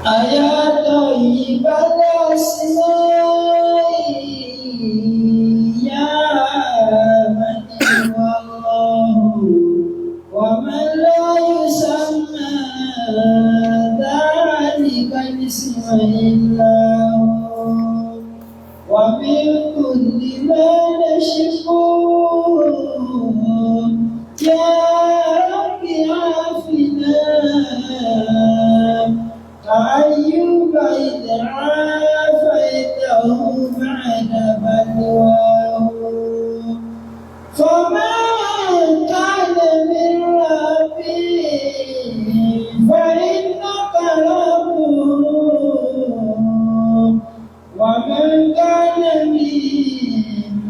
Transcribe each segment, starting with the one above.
أيا طيب الأسماء يا من هو الله ومن لا يسمى ذلك الاسم إلا هو. ومن كل ما نشكو يا رب عافنا، كأيوب إذ عافيته بعد بلواه. فما كان من ربي فإنك ربه، ومن كان من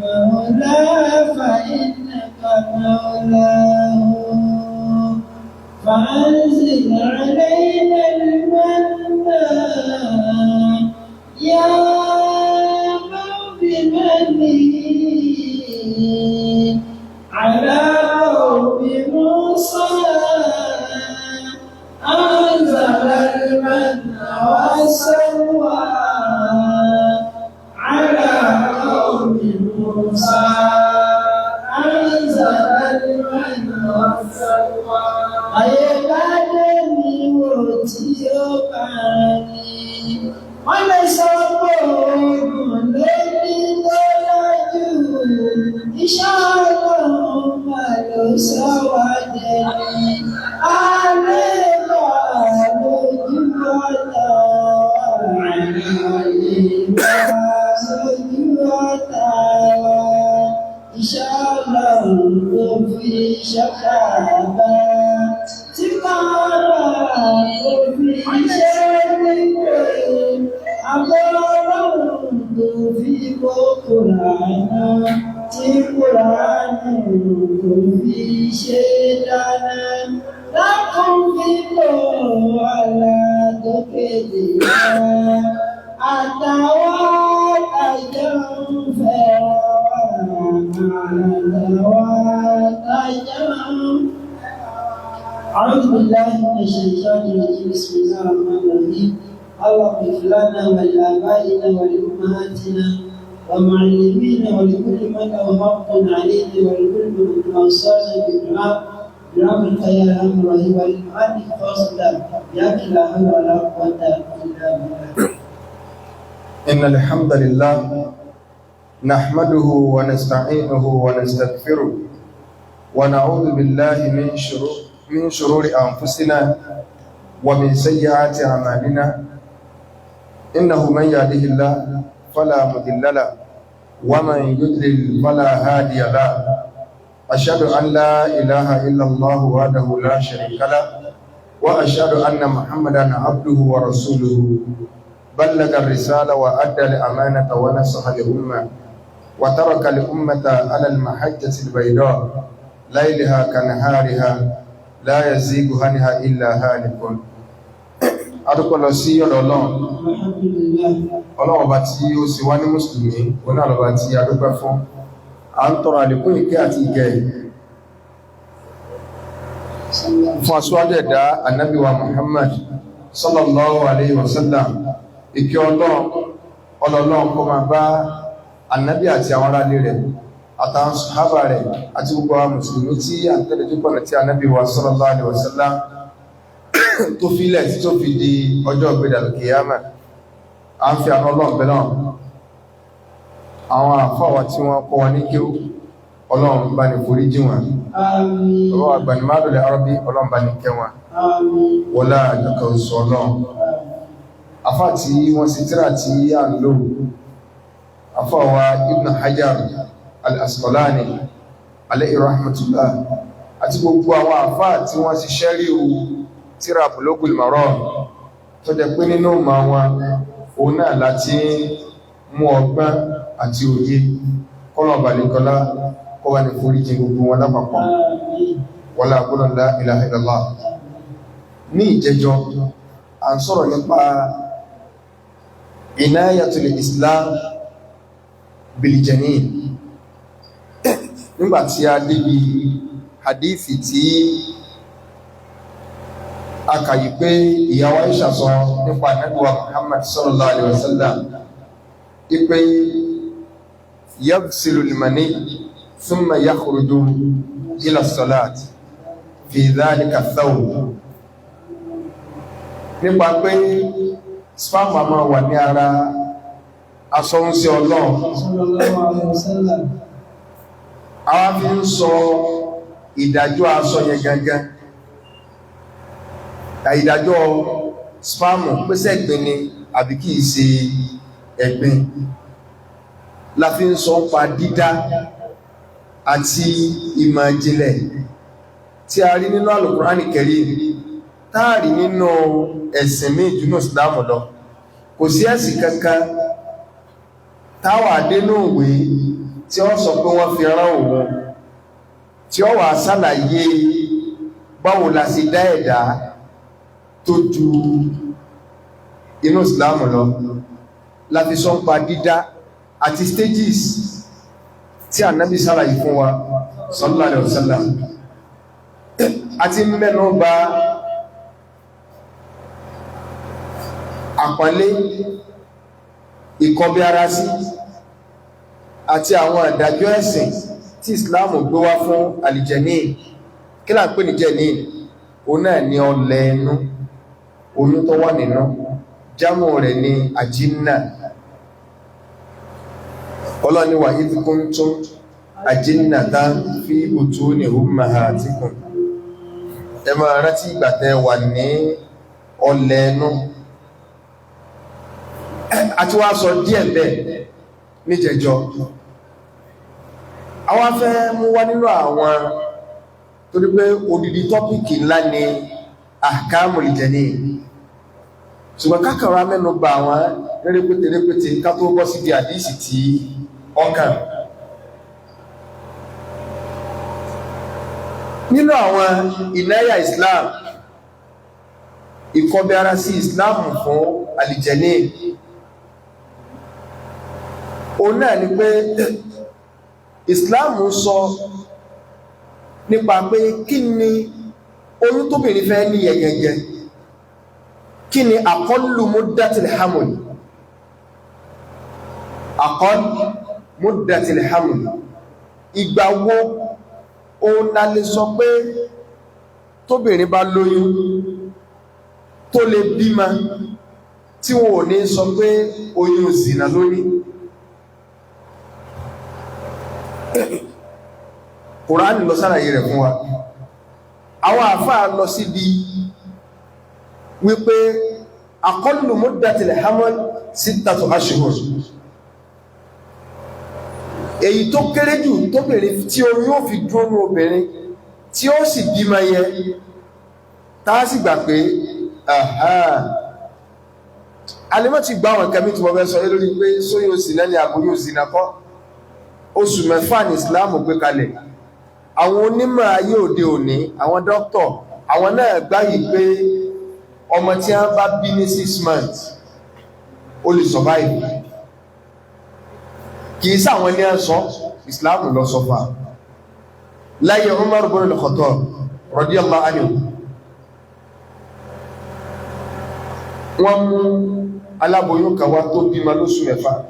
مولاه فإنك مولاه. فأنزل علينا المن يا من بمنه على قوم موسى أنزل المن والسلوى، على قوم موسى أنزل المن والسلوى. Ayé bá dé ní wò tí ó bá ní. Wọ́n lè sọ pé oògùn ló ní lọ́lájú. Iṣẹ́ Ọlọ́run máa ló sọ wá dẹni. Alẹ́ bá lójú ọ̀tá. Àlè bá lójú ọ̀tá. Iṣẹ́ Ọlọ́run ló fi ṣọ́kàbá. Tí kàrà kò fi ṣe wípé àbọ̀ Ọlọ́run tó fi kó Kùránà tí Kùránì kò fi ṣe dáná. Lákùn fi kó àlà tó kéde wá. Àtàwọn àjọ ń fẹ́ wá. Àtàwọn àjọ ń أعوذ بالله من الشيطان الرجيم. بسم الله الرحمن الرحيم. اللهم اغفر لنا ولآبائنا ولأمهاتنا ومعلمينا ولكل من له حق علينا ولكل من أوصانا بالدعاء برحمتك يا أرحم الراحمين. وللمؤلف خاصة بحق لا حول ولا قوة إلا بالله. إن الحمد لله نحمده ونستعينه ونستغفره ونعوذ بالله من شرور أنفسنا ومن سيئات أعمالنا. إنه من يهده الله فلا مضل له ومن يضلل فلا هادي له. أشهد أن لا إله إلا الله وحده لا شريك له، وأشهد أن محمدا عبده ورسوله، بلغ الرسالة وأدى الأمانة ونصح الأمة وترك الأمة على المحجة البيضاء ليلها كنهارها لا يزيغ عنها إلا هالك. Adúpẹ́ lọ sí ọ̀dọ̀ Ọlọ́run. الحمد لله. Ọlọ́run ọba tí ó sì wá ní mùsùlùmí, òun náà lọ́ba tí adúpẹ́ fún. À ń tọrọ àlékún ìkẹ́ àti ìgẹ̀ fún aṣíwájú ẹ̀dá, Ànábì wa Muhammad sallallahu alayhi wa sallam. Ìkẹ́ Ọlọ́run, ọlọ́run kó máa bá Ànábì àti àwọn aráalé rẹ̀ àtàwọn sàhábà rẹ̀ àti gbogbo àwọn mùsùlùmí tí à ń tẹ̀lé ojúpọ̀nà tí Ànábì wa sallallahu alayhi wa sallam tó fílẹ̀ tí tó fi di ọjọ́ ìgbéda kìyàmà. À ń fi àwọn Ọlọ́run bẹ́ẹ̀ náà, àwọn àfáwà tí wọ́n kọ́ wọn ní kéwú, Ọlọ́run bá ní forí jì wọ́n. آمين. Ọlọ́run àgbà ní mádùlẹ̀ arọ́bí, Ọlọ́run bá ní kẹ́ wọn. آمين. Wọlá àjọkọ̀ oṣù Ọlọ́run. Afá tí wọ́n sì tíra tí à ń lò, afá wa Ibn Hajar al-Asqalani alayhi rahmatullah, àti gbogbo àwọn afá tí wọ́n sì ṣẹ́ríù tíra Bulugul Maram, tó jẹ́ pé nínú ìmọ̀ wọn òun náà láti mú ọgbọ́n àti òye, kọ́lọ̀ balẹ̀kọ́lá kọ́ wà ní foríjì gbogbo wọn lápapọ̀. آمين. Wọlá gbọ́nà la ilaha illallah. Ní ìjẹjọ́, à ń sọ̀rọ̀ nípa inayatul Islam biljanin, nígbàtí a débi hadithi tí A kà yí pé ìyàwó Aisha sọ nípa Ànábì wa Muhammad sallallahu alaihi wasallam ipe yaghsilu al-mani thumma yakhruju ila as-salat fi dhalika ath-thawb, nípa pé sperm a máa wà ní ara aṣọ ń ṣe Ọlọ́run Sallallahu alaihi wasallam. Àwa fi ń sọ ìdájọ́ aṣọ yẹn gangan, ìdájọ́ sperm, pèsè ẹ̀gbin ni àbí kìí ṣe ẹ̀gbin, la fi ń sọ pa dídá àti ìmọ̀ ìjìnlẹ̀ tí a rí nínú Al-Qur'ani Karim, táàrí nínú ẹ̀sìn míì jùnú Ìsìlámù lọ. Kò sí ẹ̀sìn kankan táwà dénú ìwé tí ó sọ pé wọ́n fi rán òun, tí ó wà sálàyé báwo la ṣe dá ẹ̀dá tó ju inú Ìsìlámù lọ. La fi sọ ń pa dídá àti stages tí Ànábì sálàyé fún wa sallallahu alaihi wasallam, àti mẹ́nu bà àpọ́nlé, ìkọbi ara sí àti àwọn àdájọ́ ẹ̀sìn tí Islam gbé wá fún àlìjẹ̀ní. Kí là ń pè ní jẹ̀ní? Òun náà ní ọlẹ̀ ẹnu, oyún tó wà nínú, jámù rẹ̀ ní àjínà. Ọlọ́ni wa idh kuntum ajinnatan fi butuni ummahatikum. Ẹ máa rántí ìgbà tẹ́ wà ní ọlẹ̀ ẹnu. Àti wá sọ díẹ̀ bẹ́ẹ̀ níjẹjọ. Àwọn afẹ́ mú wá nínú àwọn, torí pé odidi tọ́pìkì ńlá ni ahkamul janin, ṣùgbọ́n kákàrà mẹ́nu bà àwọn rérépété répété ká tó bọ́ síbi àdísì tí ọkàn. Nínú àwọn ìnáyà Islam, ìkọbi ara sí Islam fún àlìjẹ̀ní, òun náà ni pé Islam sọ nípa pé kí ni oyún tóbìnrin fẹ́ ní yẹ̀gẹ̀gẹ̀, kí ni aqallu muddatil haml, aqall muddatil haml, ìgbà wo òun la lè sọ pé tóbìnrin bá lóyún tó lè bímọ tí wọn ò ní sọ pé oyún zìnà lórí. Kùránì lọ sálàyé rẹ̀ fún wa. Àwọn àfáà lọ síbi wípé aqallu muddatil haml sittatu ashhur, èyí tó kéré jù tóbìnrin tí oyún ó fi dúró ní obìnrin tí ó sì bímọ yẹn, tá a sì gbà pé alẹ́mọ́ ti gbá àwọn nǹkan mi tí mo fẹ́ sọ lórí pé sóyún òsì náà ni àbóyún òsì náà kọ́. Oṣù 6 ní Islam gbé kalẹ̀. Àwọn onímọ̀ ayé òde òní, àwọn dókítọ̀, àwọn náà gbáyìí pé ọmọ tí wọ́n bá bí ní 6 months ó lè survive. Kì í sáwọn ní ẹ̀sọ́, Islam lọ sọ fún wa. Láyé Umar ibn al-Khattab radiyallahu anhu, wọ́n mú aláboyún kan wá tó bímọ lóṣù 6.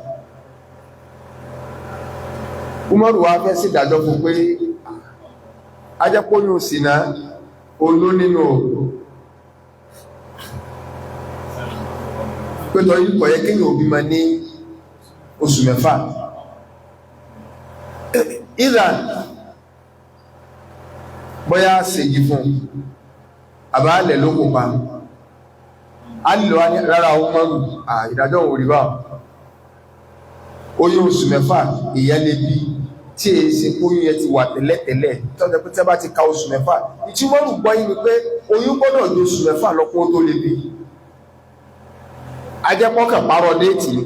Umaru wá fẹ́ sí ìdájọ́ fún pé ajẹ́póyún sínà olú nínú pẹ́tọ̀ yíkọ̀ yẹ kíyàn òbí ma ní oṣù 6. Ìdàn bóyá ṣèjì fún àbáálẹ̀ ló kópa alìlọ́wà ní rárá Umaru, ìdájọ́ òun rí bá oyún oṣù 6 ìyẹn lè bí tí èyí ṣe oyún yẹn ti wà tẹ́lẹ̀tẹ́lẹ̀ tọ́jọ́ pé tí a bá ti ka oṣù 6. Ìtumọ̀rù gbọ́ yìí ni pé oyún gbọ́dọ̀ ju oṣù 6 lọ kó tó lè bí. Ajẹ́pọ̀kàn parọ́ déètì ni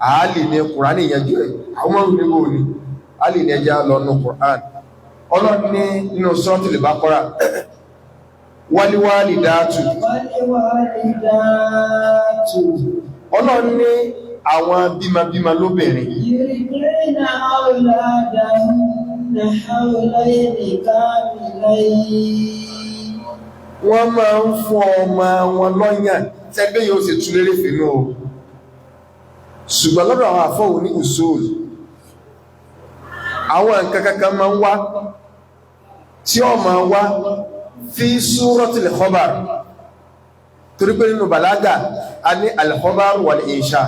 àálì ní Kùránì ìyẹnjú ẹ̀. Àwọn ọmọ níbo ni àálì ní ẹja lọ nu Kùránì. Ọlọ́run ní nínú Suratul Baqara, wálíwálì dáàtù. Wálíwálì dáàtù. Ọlọ́run ní àwọn bímabíma lóbìnrin. Yurdi'na awladahunna hawlayni kamilayn. Wọ́n máa ń fún ọmọ wọn lọ́yàn tẹ́gbẹ́ yóò sì tú lérè fínú o. Ṣùgbọ́n lọ́dọ̀ àwọn àfọ́wò ní usul, àwọn nǹkan kankan máa ń wá tí ó máa wá fi suratil khabar, torí pé nínú bàlágà a ní al-khabar wal insha,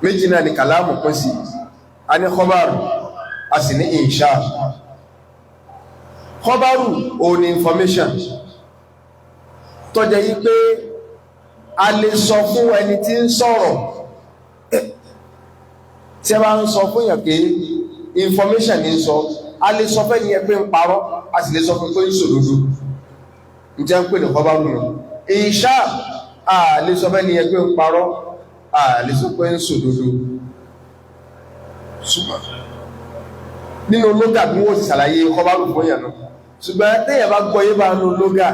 méjì náà ni kàlámù pín sí. A ní khabar, a sì ní insha. Khabaru òun ni information tó jẹ́ yí pé a lè sọ fún ẹni tí ń sọ̀rọ̀, tí a bá ń sọ fún èèyàn pé information ní sọ, a lè sọ fẹ́ yẹn pé ń parọ́, a sì lè sọ fún pé ń sòdodo. Ń jẹ́ ń pè ní khabaru nù. Insha, a lè sọ fẹ́ yẹn pé ń parọ́, a lè sọ pé ń sòdodo. Ṣùgbọ́n nínú lógà bí wọ́n ti ṣàlàyé khabaru fún èèyàn náà, ṣùgbọ́n téèyàn bá gbọ́ yé bá nínú lógà,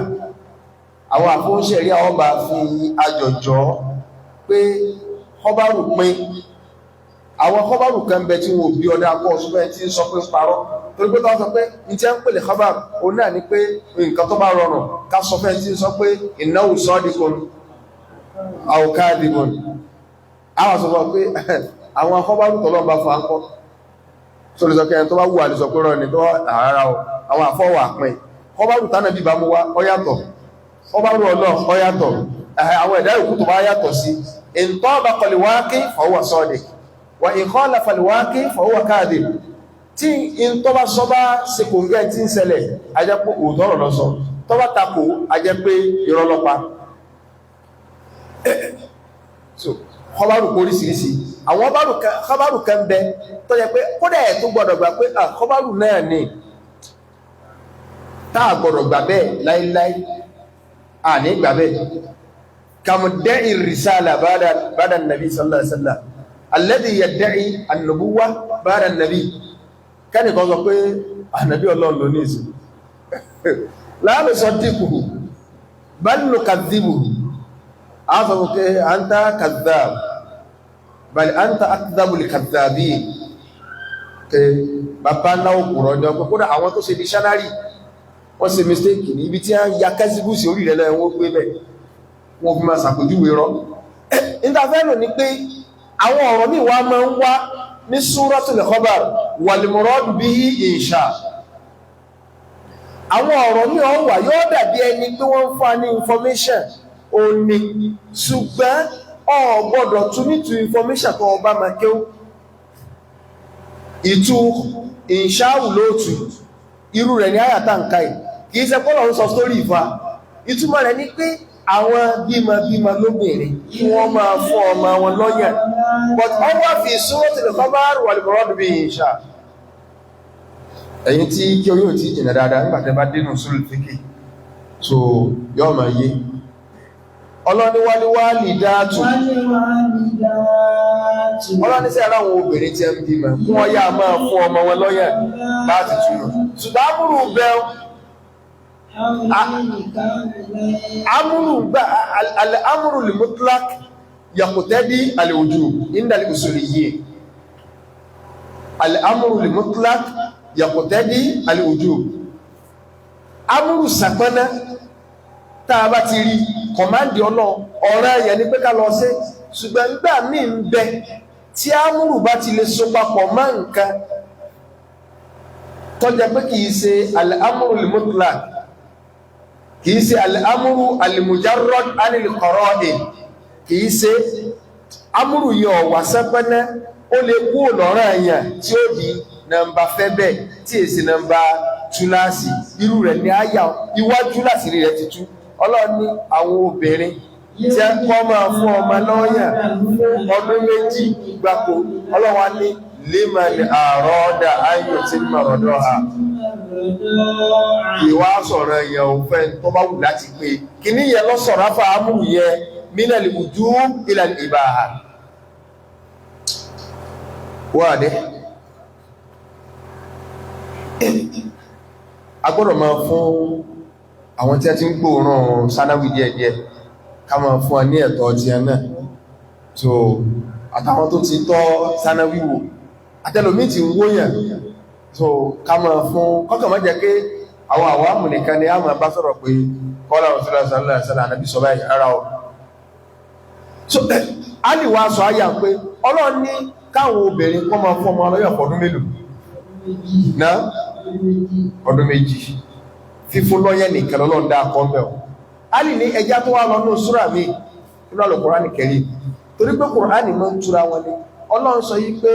àwọn àfóúnṣẹ̀rí àwọn bá fi àjọjọ́ pé khabaru pín. Àwọn khabaru kan bẹ tí wọn ò bí ọdá akọ́ ọ̀ṣùgbọ́n tí ń sọ pé ń parọ́, torí pé tó sọ pé ní tí a ń pèlè khabaru òun náà ni pé nǹkan tó bá rọrùn ká sọ fẹ́ tí ń sọ pé innahu sadiqun aw kadhibun. Àwọn sọ fún pé àwọn khabaru tọ́lọ́ bá fún akọ́ tó lè sọ kẹrin tó bá wù àlè sọ pé rọ ni tó rárá o. Àwọn àfọwà pín khabaru tánà bíbá mú wá ó yàtọ̀, khabaru ọlọ́ ó yàtọ̀, àwọn ẹ̀dá ìkú tó bá yàtọ̀ sí. In tabaqa al-waqi fahuwa sadiq wa in khalafa al-waqi fahuwa kadhib. Tí in tó bá sọ bá ṣe kò ń gẹ́ tí ń ṣẹlẹ̀, a jẹ́ pé òótọ́ ọ̀rọ̀ ló sọ, tó bá takò, a jẹ́ pé irọ́ ló pa. So khabaru kó oríṣiríṣi. Àwọn khabaru kan bẹ tó yẹ pé kódà ẹ̀ tó gbọ́dọ̀ gbà pé khabaru náà ni tá a gbọ́dọ̀ gbà bẹ́ẹ̀ láíláí, à ní gbà bẹ́ẹ̀. Kàmùdẹ́ì rìsálà ba'da nàbí sallallahu alaihi wasallam alladhi yadda'i an-nubuwwa ba'da nàbí, kẹ́nìkan sọ pé ànàbí ọlọ́run ló ní ìsìn, la nusaddiquhu bal nukadhibuhu, a sọ pé anta kadhab bal anta akdhabul kadhabin. Ke bàbá ńlá òkúrọ̀ ní ọpẹ́. Kódà àwọn tó ṣe dictionary wọ́n ṣe mistake ní ibi tí a ń ya kẹ́síbùsì orí rẹ̀ lẹ́yìn wọ́n gbé bẹ̀, wọ́n fi máa ṣàpèjúwe rọ́. Ìtafẹ́lò ní pé àwọn ọ̀rọ̀ míì wá máa ń wá ní suratul khabar wal muradu bihi insha. Àwọn ọ̀rọ̀ míì ó wà yóò dàbí ẹni pé wọ́n ń fún wa ní information òní, ṣùgbọ́n o gbọ́dọ̀ tún nítu information tó ọba máa kéwú. Ìtú ìṣáwù lóòtù irú rẹ̀ ní àyàtà nǹka ì kìí ṣe pọ́lọ̀ ń sọ sórí ìfà. Ìtumọ̀ rẹ̀ ní pé àwọn bímọ lóbìnrin kí wọ́n máa fún ọmọ wọn lọ́yàn, but wọ́n wá fi suratul khabar wal murad bihi insha. Ẹ̀yin tí kí orí ò tí jìnà dáadáa nígbà tẹ́ bá dénú usul fiqh, so yọ́ máa yé. Ọlọ́ni wálíwálì dáàtù, ọlọ́ni sí ara àwọn obìnrin tí ẹ ń bímọ kí wọ́n yá máa fún ọmọ wọn lọ́yàn láti túnú. Ṣùgbọ́n amúrù bẹ́ amúrù gbà al-amru al-mutlaq yaqtadi al-wujub inda al-usuliyyin. Al-amru al-mutlaq yaqtadi al-wujub. Amúrù sàpẹ́ná tá a bá ti rí kọ̀mándì ọlọ́ ọ̀rẹ́ ẹ̀yẹ ní pé ká lọ sí. Ṣùgbọ́n nígbà míì ń bẹ tí amúrù bá ti lè so papọ̀ mọ́ nǹkan tó jẹ́ pé kìí ṣe al-amru al-mutlaq, kìí ṣe al-amru al-mujarrad anil qara'in, kìí ṣe amúrù yẹn ọ̀wà sẹ́pẹ́nẹ́, ó lè kú ọ̀lọ́rọ̀ ẹ̀yàn tí ó di nàmbà fẹ́ bẹ́ẹ̀ tí èsì nàmbà túláàsì. Irú rẹ̀ ní àyà iwájú láti rí rẹ̀ ti tú. Ọlọ́run ní àwọn obìnrin tí ẹ kọ́ máa fún ọmọ lọ́yàn fún ọdún 2 gbáko. Ọlọ́run á ní liman àrọ́dà ayò tí mọ̀rọ̀dọ́ ha. Ìwà sọ̀rọ̀ ẹ̀yàn òfẹ́ tó bá wù láti pé kìíní yẹn lọ sọ̀rọ̀ afá amúrù yẹn minal wujub ilal ibaha. Wáàdé a gbọ́dọ̀ máa fún àwọn tí a ti ń gbóòórùn sánáwì díẹ̀díẹ̀ ká máa fún wa ní ẹ̀tọ́ ti ẹ náà. So àtàwọn tó ti tọ́ sánáwì wò àtẹlòmí ti ń wóyàn, so ká máa fún kọ́kàn má jẹ́ pé Àwọn àwámù nìkan ni a máa bá sọ̀rọ̀ pé kọ́lá Rasulullah sallallahu alaihi wasallam ànábì sọ báyìí ara o. So a lè wá sọ ayà pé Ọlọ́run ní káwọn obìnrin kọ́ máa fún ọmọ ọlọ́yọ̀ fọdún mélòó náà, ọdún méjì. Fífún lọ́yẹ̀ nìkan lọ́lọ́run dá akọ́ mẹ́ o. A lè ní ẹja tó wá lọ ní súrà mi nínú Al-Qur'ani Karim, torí pé Kùránì máa ń túra wọn ni. Ọlọ́run sọ yí pé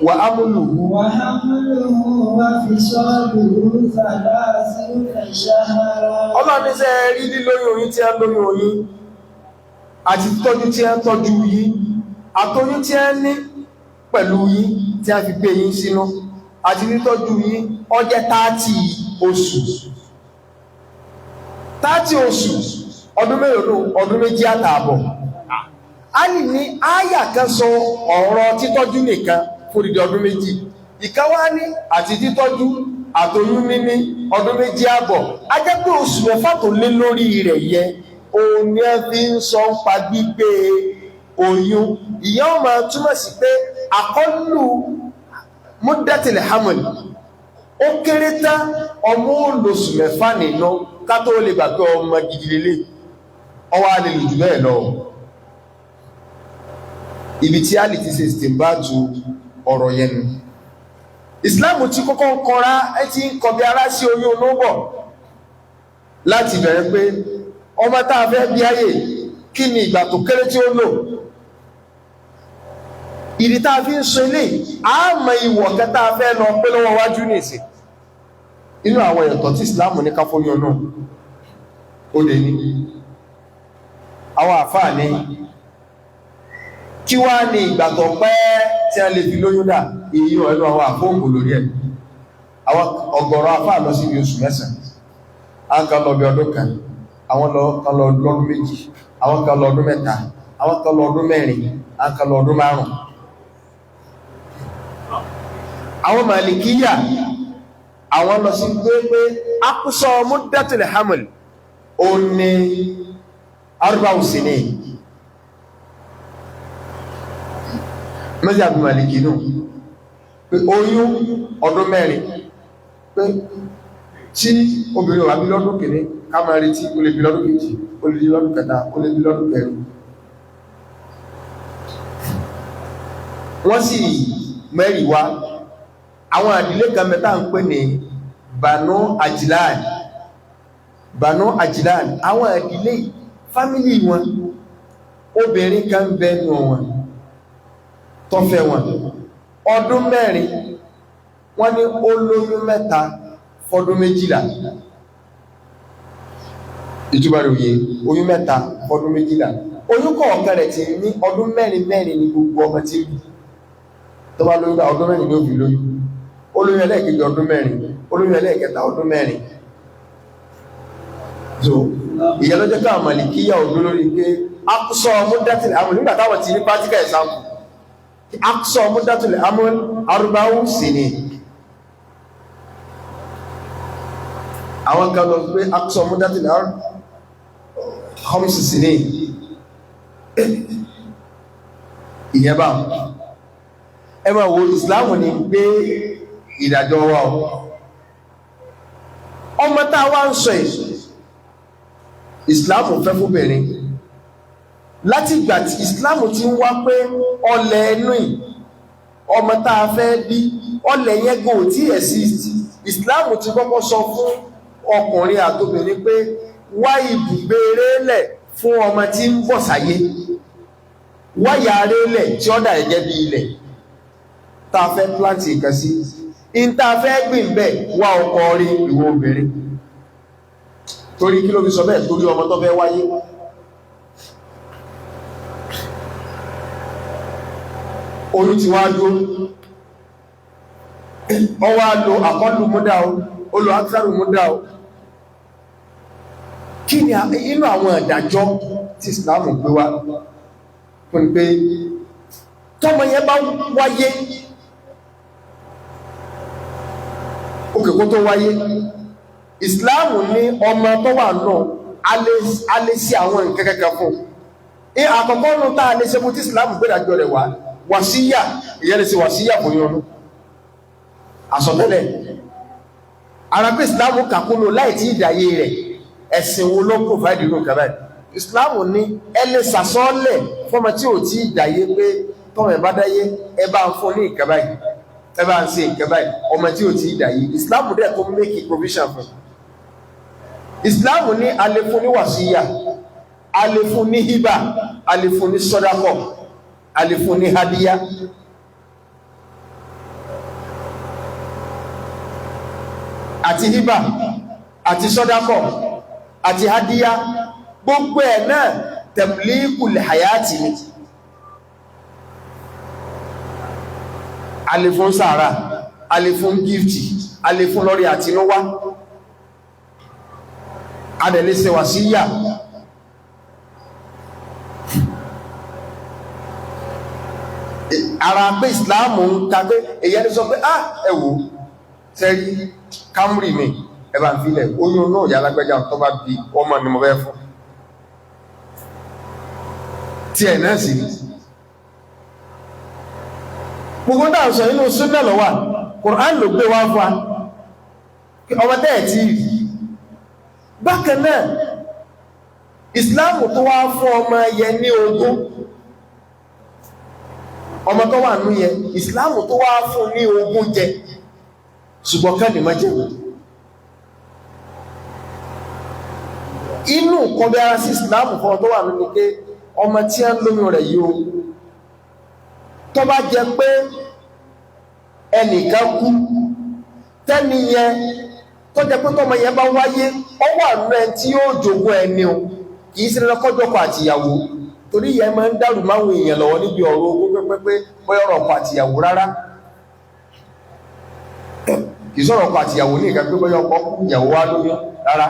wà á múlùú وحمله وفصاله ثلاثون شهرا. Ọlọ́run ní sẹ́ rí lílóyún oyún tí a ń lóyún oyún àti tọ́jú tí a ń tọ́jú yín, àtoyún tí a ń ní pẹ̀lú yín tí a fi gbé yín sínú àti títọ́jú yín, ó jẹ́ 30 oṣù. 30 oṣù, ọdún mélòó? Ọdún méjì àtààbọ̀. A lè ní áyà kan sọ ọ̀rọ̀ títọ́jú nìkan fódìdí ọdún méjì, ìkan wá ní àti títọ́jú àtoyún níní ọdún méjì àbọ̀. A jẹ́ pé oṣù mẹ́fà tó lé lórí rẹ̀ yẹ òun ni a fi ń sọ ń pa gbígbé oyún. Ìyẹn ó máa túmọ̀ sí pé àkọlù múdẹ́tìlẹ̀ hamil ó kéré tán ọmọ olóṣù mẹ́fà nínú ká tó lè gbà pé ọmọ gidi lélẹ̀, ọwọ́ a lè lò jù bẹ́ẹ̀ lọ. Ibi tí a lè ti ṣe ìsìnbátu ọ̀rọ̀ yẹn nu. Ìsìláàmù ti kọ́kọ́ ń kọra, ẹ ti ń kọbi ara sí oyún onúbọ̀ láti bẹ̀rẹ̀ pé ọmọ tá a fẹ́ bí ayé, kí ni ìgbà tó kéré tí ó lò? Ìdí tá a fi ń sọ ilé, a mọ ìwọ̀ kẹta a fẹ́ lọ pé lọ́wọ́ wájú nìsín. Inú àwọn ẹ̀tọ́ tí ìsìláàmù ní ká fóyún náà ó lè ní àwọn àfáà ní kí wá ní ìgbà tó pẹ́ tí a lè fi lóyún dà. Èyí ẹnu àwọn àfóòkù lórí ẹ̀. Àwọn ọ̀gọ̀rọ̀ àfáà lọ síbi oṣù mẹ́sàn-án, àwọn kan lọ bí ọdún kan, àwọn kan lọ lọ́dún méjì, àwọn kan lọ ọdún mẹ́ta, àwọn kan lọ ọdún mẹ́rin, àwọn kan lọ ọdún márùn-ún. Àwọn Màlìkíyà àwọn lọ sí pé pé akúsọ muddatul haml ó ní arba'u sinin. Mẹ́sí àbí Màlìkì nù pé oyún ọdún mẹ́rin, pé tí obìnrin wà bí lọ́dún kìíní, ká máa retí ó lè bí lọ́dún kejì, ó lè bí lọ́dún kẹta, ó lè bí lọ́dún kẹrin. Wọ́n sì mẹ́rin wá àwọn àdílé kan mẹ́ta ń pè ní Banu Ajilan. Banu Ajilan, àwọn àdílé fámílì wọn, obìnrin kan bẹnu wọn tó fẹ́ wọn ọdún mẹ́rin, wọ́n ní ó lóyún mẹ́ta fọdún méjìlá. Ìtumọ̀ rẹ̀ òye, oyún mẹ́ta fọdún méjìlá, oyún kọ̀ọ̀kan rẹ̀ ti ní ọdún mẹ́rin mẹ́rin ní gbogbo ọmọ tí ń bí. Tó bá lóyún ọdún mẹ́rin ní ó fi lóyún. Olóyún ẹlẹ́ẹ̀kejì ọdún mẹ́rin, olóyún ẹlẹ́ẹ̀kẹta ọdún mẹ́rin. So ìyẹn ló jẹ́ káwọn Màlìkíyà òdó lórí pé akúsọ múdátìlẹ̀ amúl nígbà táwọn ti ní practical example, akúsọ múdátìlẹ̀ amúl arúgbáwù sí ni. Àwọn kan lọ pé akúsọ múdátìlẹ̀ amúl khamsi sí ni. Ìyẹn bá ẹ máa wo ìsìláàmù ní gbé ìdájọ́ wa o. Ọmọ tá a wá ń sọ yìí, ìsìláàmù fẹ́ fúnbìnrin láti ìgbà tí ìsìláàmù ti ń wá pé ọlẹ̀ ẹnu ì ọmọ tá a fẹ́ bí ọlẹ̀ yẹn gan ò tí exist. Ìsìláàmù ti kọ́kọ́ sọ fún ọkùnrin àtobìnrin pé wá ibùgbé rélẹ̀ fún ọmọ tí ń bọ̀ sáyé, wáyà rélẹ̀ tí ó dà gẹ́gẹ́ bí ilẹ̀ tá a fẹ́ plant nǹkan sí, in tá a fẹ́ gbìn bẹ́ẹ̀, wá ọkọ rí ìwọ obìnrin. Torí kí ló fi sọ bẹ́ẹ̀? Torí ọmọ tó fẹ́ wáyé. Oyún ti wá dúró, ọwọ́ á lo àkọlù múdà o, ó lo áksàrù múdà o. Kí ni inú àwọn ìdájọ́ tí Ìsìláàmù gbé wá fún pé tọ́mọ yẹn bá wáyé, òkè kó tó wáyé, Ìsìláàmù ní ọmọ tó wà náà a lè ṣe àwọn nǹkan kankan fún un. Àkọ́kọ́ nù tá a lè ṣe fún tí Ìsìláàmù gbé ìdájọ́ rẹ̀ wá, wàsíyà, ìyẹn lè ṣe wàsíyà fún yín ọdún àsọtẹ́lẹ̀. Ara pé ìsìláàmù kàkúnnù láì tí ìdáyé rẹ̀, ẹ̀sìn wo ló provide irú nǹkan báyìí? Ìsìláàmù ní ẹ lè sàsọ́ọ́lẹ̀ fọ́mọ tí ò tí ìdáyé pé tọ́mọ ẹ̀ bá dáyé, ẹ bá ń fún ní nǹkan báyìí, ẹ bá ń ṣe nǹkan báyìí. Ọmọ tí ò tí ìdáyé, ìsìláàmù dẹ̀ tó make provision fún. Ìsìláàmù ní a lè fún ní wàsíyà, a lè fún ní hibà, a lè fún ní sọ́dákọ̀, a lè fún ní hadiya. Àti hibà àti sọ́dákọ̀ àti hadiya, gbogbo ẹ̀ náà tamlikul hayati ni. A lè fún sàárà, a lè fún gífìtì, a lè fún lórí àtinúwá, a dẹ̀ lè ṣe wàsíyà. Ara pé ìsìláàmù ń ta pé èyí ẹni sọ pé ah, ẹ wò sẹ́rí Camry mi, ẹ bá ń filẹ̀, oyún náà yà lágbẹ́jà tó bá bí ọmọ ni mo fẹ́ fún tí ẹ̀ náà sì ní. Gbogbo náà sọ inú súnnà ló wà, Kùránì ló gbé wá fún wa ọmọ tẹ́ẹ̀ tí rí. Bákan náà ìsìláàmù tó wá fún ọmọ yẹn ní ogún, ọmọ tó wà nú yẹn ìsìláàmù tó wá fún ní ogún jẹ, ṣùgbọ́n kẹ́lì má jẹ́. Inú nǹkan bí ara sí ìsìláàmù fún ọmọ tó wà nú ni pé ọmọ tí a ń lóyún rẹ̀ yìí o, tó bá jẹ pé ẹnìkan kú tẹ́ni yẹn tó jẹ pé tọmọ yẹn bá wáyé, ọ wà nú ẹni tí yóò jogún ẹni o, kì í sí lọ́kọ́jọ́kọ àtìyàwó, torí yẹn máa ń dàrú máwọn èèyàn lọ́wọ́ níbi ọ̀rọ̀ ogún pẹ́pẹ́pẹ́, bóyá ọ̀rọ̀ ọkọ àtìyàwó rárá, kì í sọ̀rọ̀ ọkọ àtìyàwó ní ìka pé bóyá ọkọ kú ìyàwó wá lóyún rárá.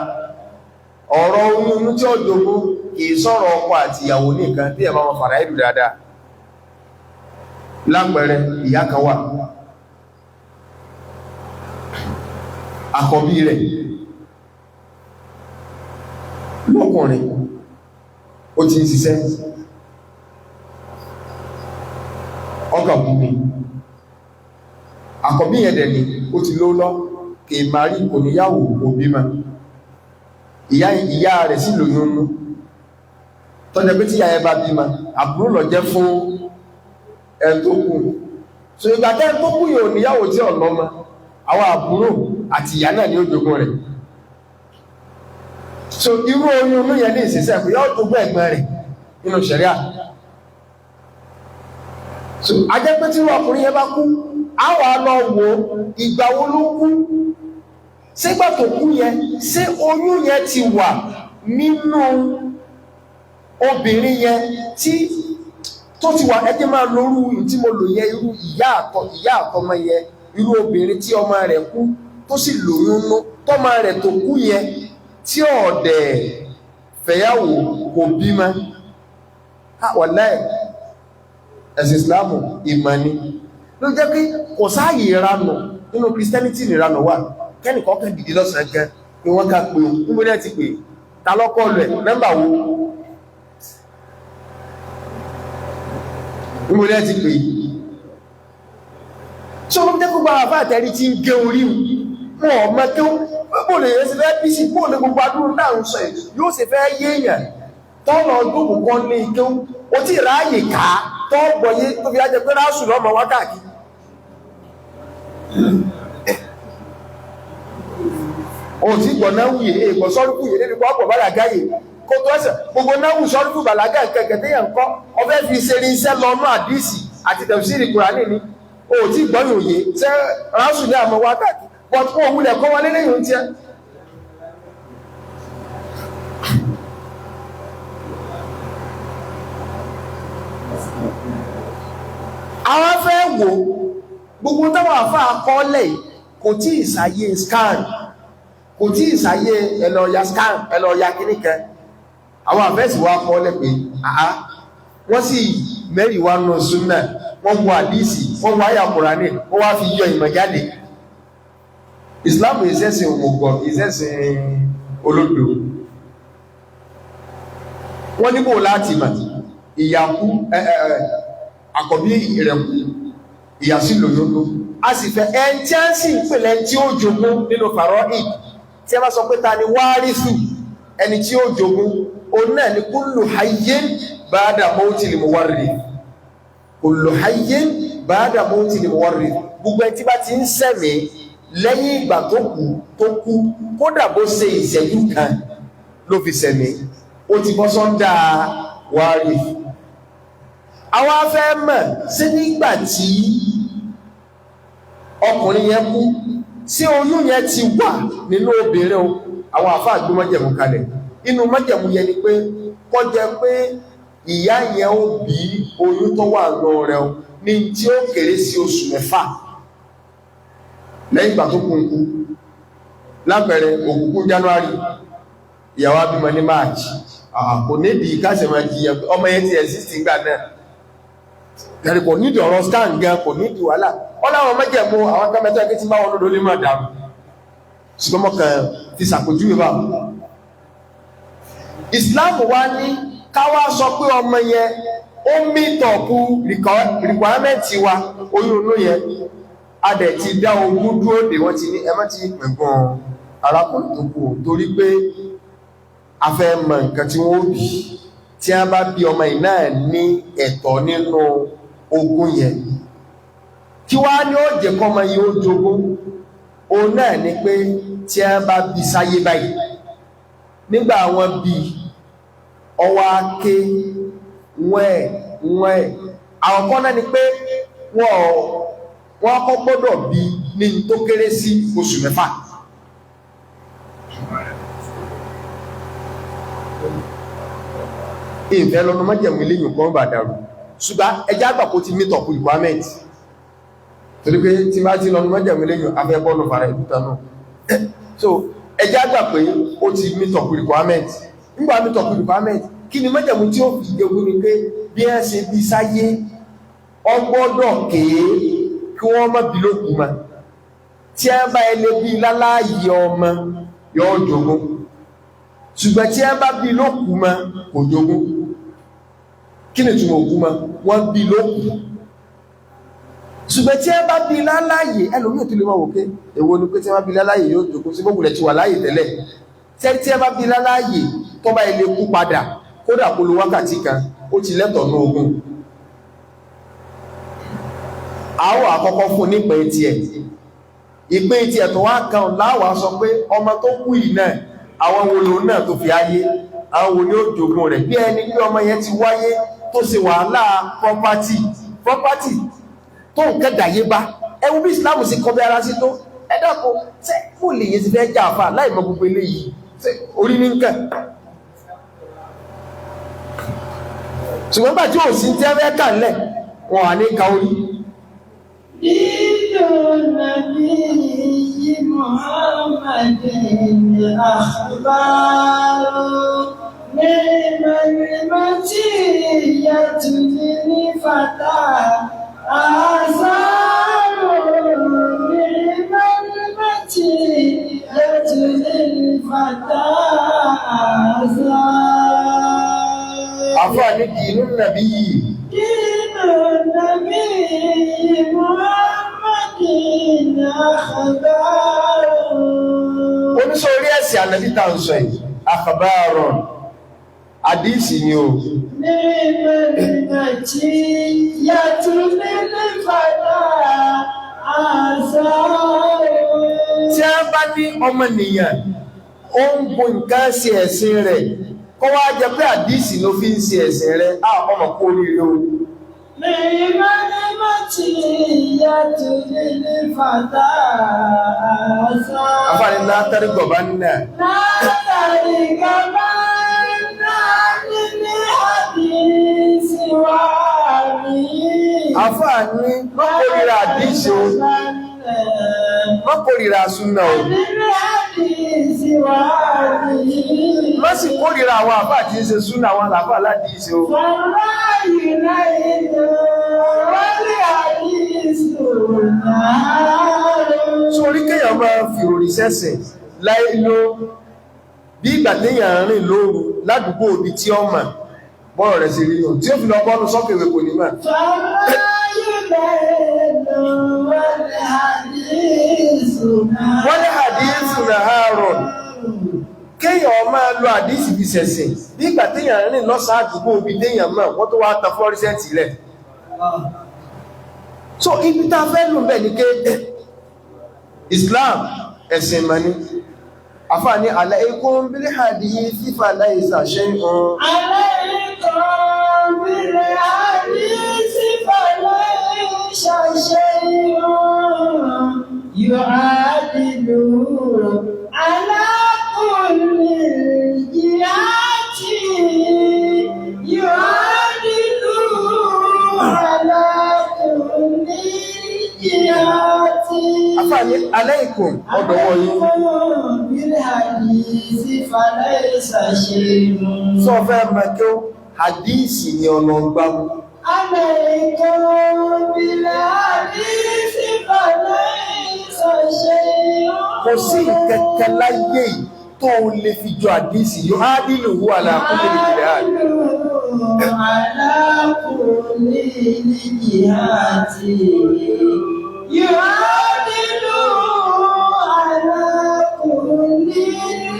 Ọ̀rọ̀ oyún inú tí ó jogún kì í sọ̀rọ̀ ọkọ àtìyàwó ní ìkan tí ẹ̀ máa ma fàrà ìlú dáadáa. Lápẹẹrẹ, ìyá kan wà, àkọ́bí rẹ̀ lọ́kùnrin ó ti ń ṣiṣẹ́, ọkà kú ni àkọ́bí yẹn dẹ̀ ni ó ti ló lọ, kì í máa rí, kò níyàwó, kò bímọ, ìyá rẹ̀ sì lóyún nú, tọ́jẹ́ pé tí ìyá yẹn bá bímọ, àbúrò ló jẹ́ fún ẹni tó kù. So ìgbà tẹ́ tó kù yóò níyàwó tí ò lọ́mọ, àwọn àbúrò àti ìyá náà ni ó jogún rẹ̀. So irú oyún inú yẹn ní ìsinsẹ́ pé yóò jogún ẹ̀gbọ́n rẹ̀ nínú ṣẹ̀ríà. So a jẹ́ pé tí irú ọkùnrin yẹn bá kú, á wà lọ wo ìgbà wo ló kú, sígbà tó kú yẹn, ṣé oyún yẹn ti wà nínú obìnrin yẹn tí tó ti wà. Ẹjẹ́ máa lórú tí mo lò yẹn, irú ìyá àtọmọ yẹn, irú obìnrin tí ọmọ rẹ̀ kú tó sì lóyún nú, tọmọ rẹ̀ tó kú yẹn tí ọ̀dẹ̀ fẹ̀yàwó kò bímọ. Wàláhì ẹ̀sìn Ìsìlámù ìmọ̀ ni ló jẹ́ pé kò sáàyè ìranù nínú Christianity, ìranù wà. Kẹ́nìkan kan dìde lọ́sàn-án gan pé wọ́n ká pé o, níbo ni ẹ ti pè, ta lọ́kọ́ lọ ẹ̀, nọ́mbà wo, níbo ni ẹ ti pè. Ṣé wọ́n jẹ́ gbogbo àwọn àfáà tí ń gé orí wọn ọmọ kí ó lè yẹ sí fẹ́ bí sí bóòlù gbogbo adúrú náà ń sọ yìí yóò sì fẹ́ yéèyàn tọ́nà ọdún kan ní ike ó tí ráàyè ká tọ́ gbọ́yé tó fi á jẹ pé ráàsù lọ́mọ wákàkì. Ó ti gbọ̀ náà wùyè èèpọ̀ sọ́rùkù yè débi pọ̀ bàlágà yè kó tó ẹsẹ̀ gbogbo náà wù sọ́rùkù bàlágà kẹ̀kẹ́ téèyàn kọ́ ọbẹ̀ fi ṣe irinṣẹ́ lọ́nà àdìsí àti tẹ̀síìrì Kùránì ni. Ó ti gbọ́yìn òye ṣé ráàsù ní àmọ́ wákàkì but kó òun lẹ̀ kọ́ wọlé lẹ́yìn oúnjẹ. Àwọn fẹ́ wò gbogbo táwọn àfá àkọọ́lẹ̀ kò tí ìsàyè scan, kò tí ìsàyè ẹlọ́ya scan, ẹlọ́ya kìníkẹ. Àwọn àfẹ́sì wá kọ́ọ́lẹ̀ pé àá wọ́n sì mẹ́rin wá nù súnà, wọ́n wọ àdísì, wọ́n wọ àyà Kùránì, wọ́n wá fi yọ ìmọ̀ jáde. Ìsìláàmù ìṣẹ́sìn òmùgọ̀, ìṣẹ́sìn olódò. Wọ́n níbò láti mà ìyàkú àkọ́bí ìrẹ̀kú ìyà sí lòyónú. A sì fẹ́ ẹn tí a sì ń pèlẹ̀ tí ó jogún nínú fàrọ́ ì tí a bá sọ pé ta ni wárísù, ẹni tí ó jogún, o náà ni kullu hayyin ba'da mawtil muwarrith. Kullu hayyin ba'da mawtil muwarrith, gbogbo ẹni tí bá ti ń sẹ̀mí lẹ́yìn ìgbà tó kú tó kú, kódà bó ṣe ìṣẹ́jú kan ló fi sẹ̀mí, ó ti bọ́ sọ́ndà wárìth. Àwọn afẹ́ mọ̀ sí nígbà tí ọkùnrin yẹn kú, sí oyún yẹn ti wà nínú obìnrin o. Àwọn àfáà gbé májẹ̀mú kalẹ̀. Inú májẹ̀mú yẹn ni pé kó jẹ́ pé ìyá yẹn ó bí oyún tó wà lọ rẹ̀ o ní tí ó kéré sí oṣù 6 lẹ́yìn ìgbà tó kú ń kú. Lápẹẹrẹ, òkùnkùn January, ìyàwó abímọ ní March. Kò nídìí káṣẹ̀ máa jiyàn pé ọmọ yẹn ti exist nígbà náà. Kẹrì kò nídìí ọ̀rọ̀ scan gan, kò nídìí wàhálà. Wọ́n láwọn májẹ̀mú àwọn kẹ́mẹ́tọ́ ẹgbẹ́ tí bá wọn lódó lè máa dàrú, ṣùgbọ́n mọ́ kàn ti ṣàpèjúwe bá. Islam wá ní káwá sọ pé ọmọ yẹn ó meet up requirement wa, oyún inú yẹn a dẹ̀ ti dá ogún dúró dè wọ́n, ti ní ẹ má ti pẹ̀gbọ́n arákùnrin tó kú o, torí pé a fẹ́ mọ nǹkan tí wọ́n bí. Tí a bá bí ọmọ yìí náà ní ẹ̀tọ́ nínú ogún yẹn, kí wá ní ó jẹ́ kọ́mọ yìí ó jogún? Òun náà ni pé tí a bá bí sáyé báyìí, nígbà wọn bí ọwọ́ ake wọ́n ẹ̀ wọ́n ẹ̀ àwọn kan náà ni pé wọ́n kọ́ gbọ́dọ̀ bí ní tó kéré sí oṣù 6. Ìfẹ́ lọ́nà májẹ̀mú ilé yìí kan bà dàrú, ṣùgbọ́n ẹjá àgbà kó ti meet up requirement, torí pé tí bá ti lọ́nà májẹ̀mú ilé yìí afẹ́ bọ́ọ̀nù fara ìbúta náà. So ẹjá àgbà pé ó ti meet up requirement. Nígbà meet up requirement, kí ni májẹ̀mú tí ó fi jogún? Ni pé bí ẹ ṣe bí sáyé, ọ gbọ́dọ̀ kéé kí wọ́n má bí lókun ma. Tí ẹ bá ẹlẹ́ bí láláyé ọmọ yóò jogún, ṣùgbọ́n tí ẹ bá bí lókun ma kò jogún. Kí ni túnmọ̀ òkú ma? Wọ́n bí lókun. Ṣùgbọ́n tí ẹ bá bí láláyé, ẹlòmíì tó lè máa wò pé èwo ni pé tí ẹ bá bí láláyé yóò jogún sí gbogbo rẹ̀ ti wà láyé tẹ́lẹ̀. Tí ẹ bá bí láláyé tó bá ilé kú padà, kódà kó lo wákàtí kan, ó ti lẹ́tọ̀ọ́ ní ogún. Àwọ̀ àkọ́kọ́ fún nípìn tiẹ̀, ìpín tiẹ̀ tó wá kan láwàá sọ pé ọmọ tó kú yìí náà, àwọn wo lòun náà tó fi ayé, àwọn wo ni ó jogún rẹ̀? Bí ẹni pé ọmọ yẹn ti wáyé tó ṣe wàhálà property tó ń kẹ́dàyé bá. Ẹ wo bí Islam sì kọ́ bí ara sí tó. Ẹ dákun, ṣé kò lè yẹn ti fẹ́ jà fà láì mọ gbogbo eléyìí? Ṣé orí ní nǹkan? Ṣùgbọ́n gbà tí ò sí tí ẹ fẹ́ kà lẹ̀, wọn à ní ka orí. Dínú Nàbí Muhammadin akhbaru ni'mal matiyatu lil fata asaru ni'mal matiyatu lil fata asaru. Àfáà ní dínú nàbí yìí. Dínú Nàbí Muhammadin akhbaru. Oníṣòrí ẹ̀sìn ànàbí tá à ń sọ yìí, akhbarun, àdíìsì ni o. Ni'mal matiyatu lil fata asaru. Tí a bá ní ọmọnìyàn ó ń bo nǹkan ṣe ẹ̀sìn rẹ̀, kó wá jẹ pé àdíìsì ló fi ń ṣe ẹ̀sìn rẹ̀, á ọmọ kú oríire o. Ni'mal matiyatu lil fata asaru. Àfáà ní látàrí gọ̀bá nínà. Látàrí gọ̀bá náà nílé àdíìsì wà mí. Àfáà ní má kórìíra àdíìsì o, má kórìíra súnà o, Nílé àdíìsì wà mí. má sì kórìíra àwọn àfáà tí ń ṣe súnà, àwọn àlàfáà aládìísì o. Wàláyé láyé wálé àdíìsì náà. Sórí kéèyàn máa fi òrì sẹ́sìn láì ló bí ìgbà téèyàn rìn lóru ládùúgbò ibi tí ó mọ̀ bọ́rọ̀ rẹ̀ sí rí nù tí ó fi lọ bọ́nu sọ́kèwé kò ní mọ̀. Wàláyé ليل والحديث نهار. Wọ́n ní hadithu naharun. Kéèyàn máa lo àdísì fi ṣẹ̀sìn bí ìgbà téèyàn rìn lọ́sàn àdúgbò ibi téèyàn mọ̀, wọ́n tó wá tan fluorescent lẹ̀. So ibi tá a fẹ́ lò bẹ́ẹ̀ ni ké Islam ẹ̀sìn mọ̀ ni. Àfáà ní alaykum bil hadithi falaysa shay'un. عليكم بالحديث فليس شيء يعادل على كل الجهات، يعادل على كل الجهات. Àfáà ní alaykum, ọ̀dọ̀wọ́ yín. عليكم بالحديث فليس شيء. Sọ fẹ́ mọ̀ kí ó hadisi ni ọ̀nà ọgbàmù. عليكم بالحديث فليس شيء. Kò sí ìkẹ́kẹ́ láyé yìí tó o lè fi jọ hadisi yóò á nílò wà láàkúlé ìjìnlẹ̀ ààrẹ. على كل الجهات، يعادل على كل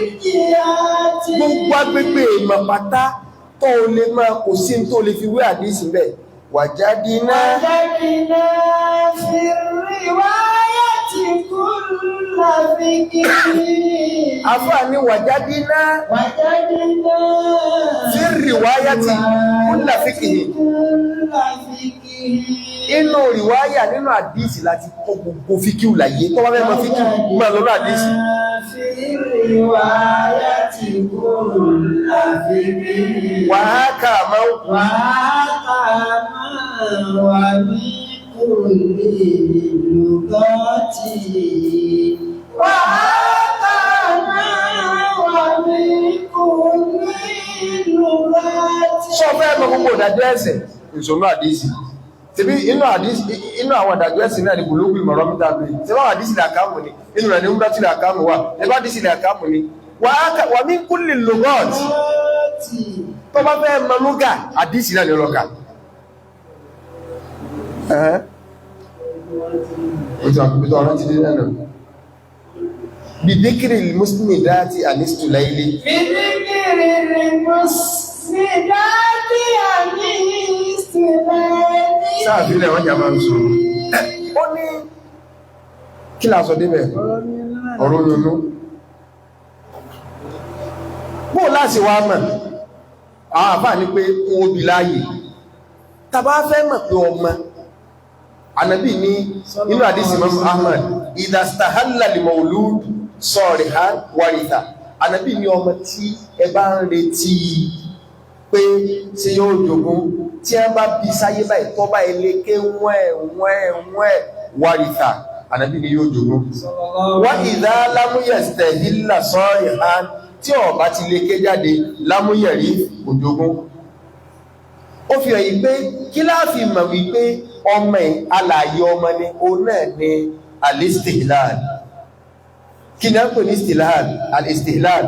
الجهات. Gbogbo agbègbè ìmọ̀ pátá tó o lè máa, kò sí tó o lè fi wé hadisi bẹ́ẹ̀. Wàjáde náà. وجدنا في الرواية كل فكر. Àfáà ní wàjáde náà. وجدنا في الرواية كل فقه. كل فقه. Inú rìwáyà, nínú àdísì láti kó gbogbo fíkíù láyé. Tó bá fẹ́ mọ fíkíù, máa lọ ní àdísì. في الرواية كل فقه. Wàhákà máa ń kú. وهكذا ومن كل اللغات، وهكذا ومن كل اللغات. Sọ fẹ́ mọ gbogbo ìdájọ́ ẹ̀sìn, ìṣòro àdísì. Tẹbí inú àdísì, inú àwọn ìdájọ́ ẹ̀sìn náà ni Bulugul Maram tàbí. Tẹbí àwọn àdísì làkámù ni, inú rẹ̀ ni Umratul Ahkam wà. Tẹbí àdísì làkámù ni. Wà mí kulli lugat. Tó bá fẹ́ mọ lúgà, àdísì náà ni lọ́kà. Ẹ̀hẹ́n. Ó ti àkùbítọ̀ ọ̀rọ̀ ti dé lẹ́nu. Bìdíkìrì Mùsùlùmí dáàtì àníṣtù láìlé. بذكر المسندات عن استلال. Sáàfilẹ̀ wọ́n jà máa ń sọ. Ó ní kí la sọ débẹ̀? Ọ̀rọ̀ nínú. Bó láti wá mọ̀, àwọn àfáà ní pé wọ́n bí láàyè. Tàbá fẹ́ mọ̀ pé ọmọ, Ànábì ní inú àdísì Imam Ahmad, idha stahalla al-mawlud sarihan waritha. Ànábì ní ọmọ tí ẹ bá ń retí pé ṣé yóò jogún, tí ẹ bá bí sáyé báyìí tọ́ bá ilé ké wẹ́ẹ̀ wẹ́ẹ̀ wẹ́ẹ̀ waritha, Ànábì ní yóò jogún. Wá idha lam yastahilla sarihan, tí ó bá ti lè ké jáde lámúyẹ̀rí, kò jogún. Ó fi hàn yí pé kí láàfin mọ̀ wípé ọmọ ẹ̀ alààyè ọmọ ni, òun náà ni alistihlal. Kí ni a ń pè ní istihlal? Alistihlal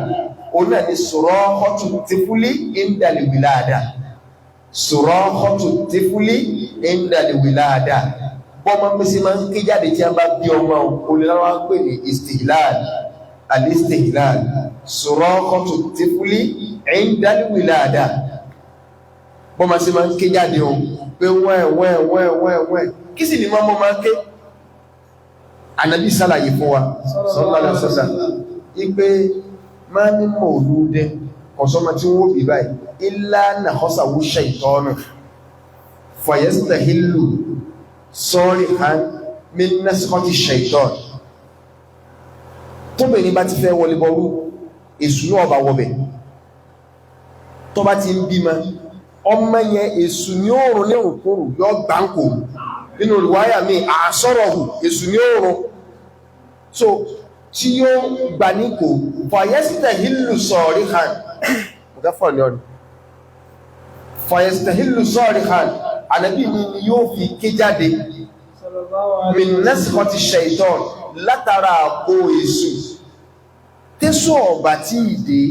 òun náà ni surahatu tifuli indal wilada. Surahatu tifuli indal wilada, bọ́mọ pèsè máa ń ké jáde tí a bá bí ọmọ, olùlọ́wọ́ ń pè ní istihlal. Alistihlal surahatu tifuli indal wilada, bọ́mọ sí máa ń ké jáde o pé wẹ́ẹ̀ wẹ́ẹ̀ wẹ́ẹ̀ wẹ́ẹ̀ wẹ́ẹ̀. Kí sì ni mọ́mọ́ máa ń ké? Ànábì sálàyé fún wa sallallahu alaihi wasallam ipé máa ní mọ̀lúdẹ́ ọ̀sọ́mọ tí wọ́n bí báyìí illa nakhasahu shaytanu fayastahillu sarihan min naskhati shaytan. Tóbìnrin bá ti fẹ́ wọlé bọ́rú, èṣù náà bá wọbẹ̀. Tó bá ti ń bímọ ọmọ yẹn, èṣù ní òòrùn ní òkúrù yọ gbáǹkò. Nínú olùwáyà mi àsọ̀rọ̀hù, èṣù ní òòrùn so tí yóò gbà ní kò fàyẹ́sítẹ̀hìlù sọ̀rí hàn mọ̀gáfà ní ọ̀nà fàyẹ́sítẹ̀hìlù sọ̀rí hàn, ànábì ni yóò fi ké jáde mìnẹ́sìkọ́tì ṣẹ̀tọ́n, látara àpò èṣù. Tẹ́sù ọ̀bà tí ìdè,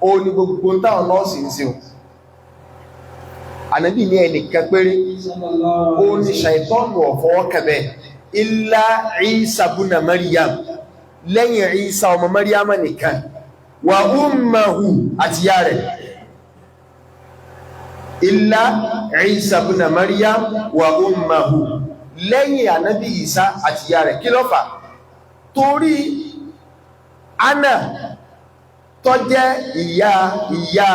ó ní gbogbo táwọn nọ́ọ̀sì ń ṣe o. Ànábì ní ẹnìkan péré ó ní ṣàìtọ́nù ọ̀fọwọ́ kẹbẹ̀ illa Isa buna Maryam, lẹ́yìn Isa ọmọ Maryam nìkan, wa ummahu àti ya rẹ̀. Illa Isa buna Maryam wa ummahu, lẹ́yìn ànábì Isa àti ya rẹ̀. Kí ló fà? Torí Anna tó jẹ́ ìyá ìyá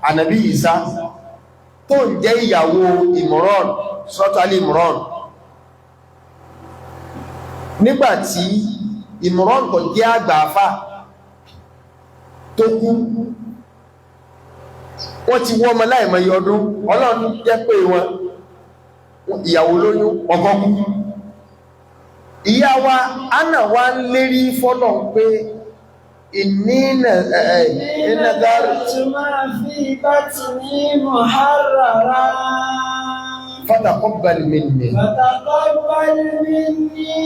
ànábì Isa, tó ń jẹ́ ìyàwó Imran, sọ́tàlì Imran, nígbàtí Imran tó jẹ́ àgbààfà tó kú, wọ́n ti wọ́n ọmọ láìmọye ọdún. Ọlọ́run jẹ́ pé wọn ìyàwó lóyún, ọkọ kú. Ìyá wa Anna wa ń lérí fọ́lọ̀ pé ìnínàdárí ما في بطني محررا fataqabbal minni فتقبل مني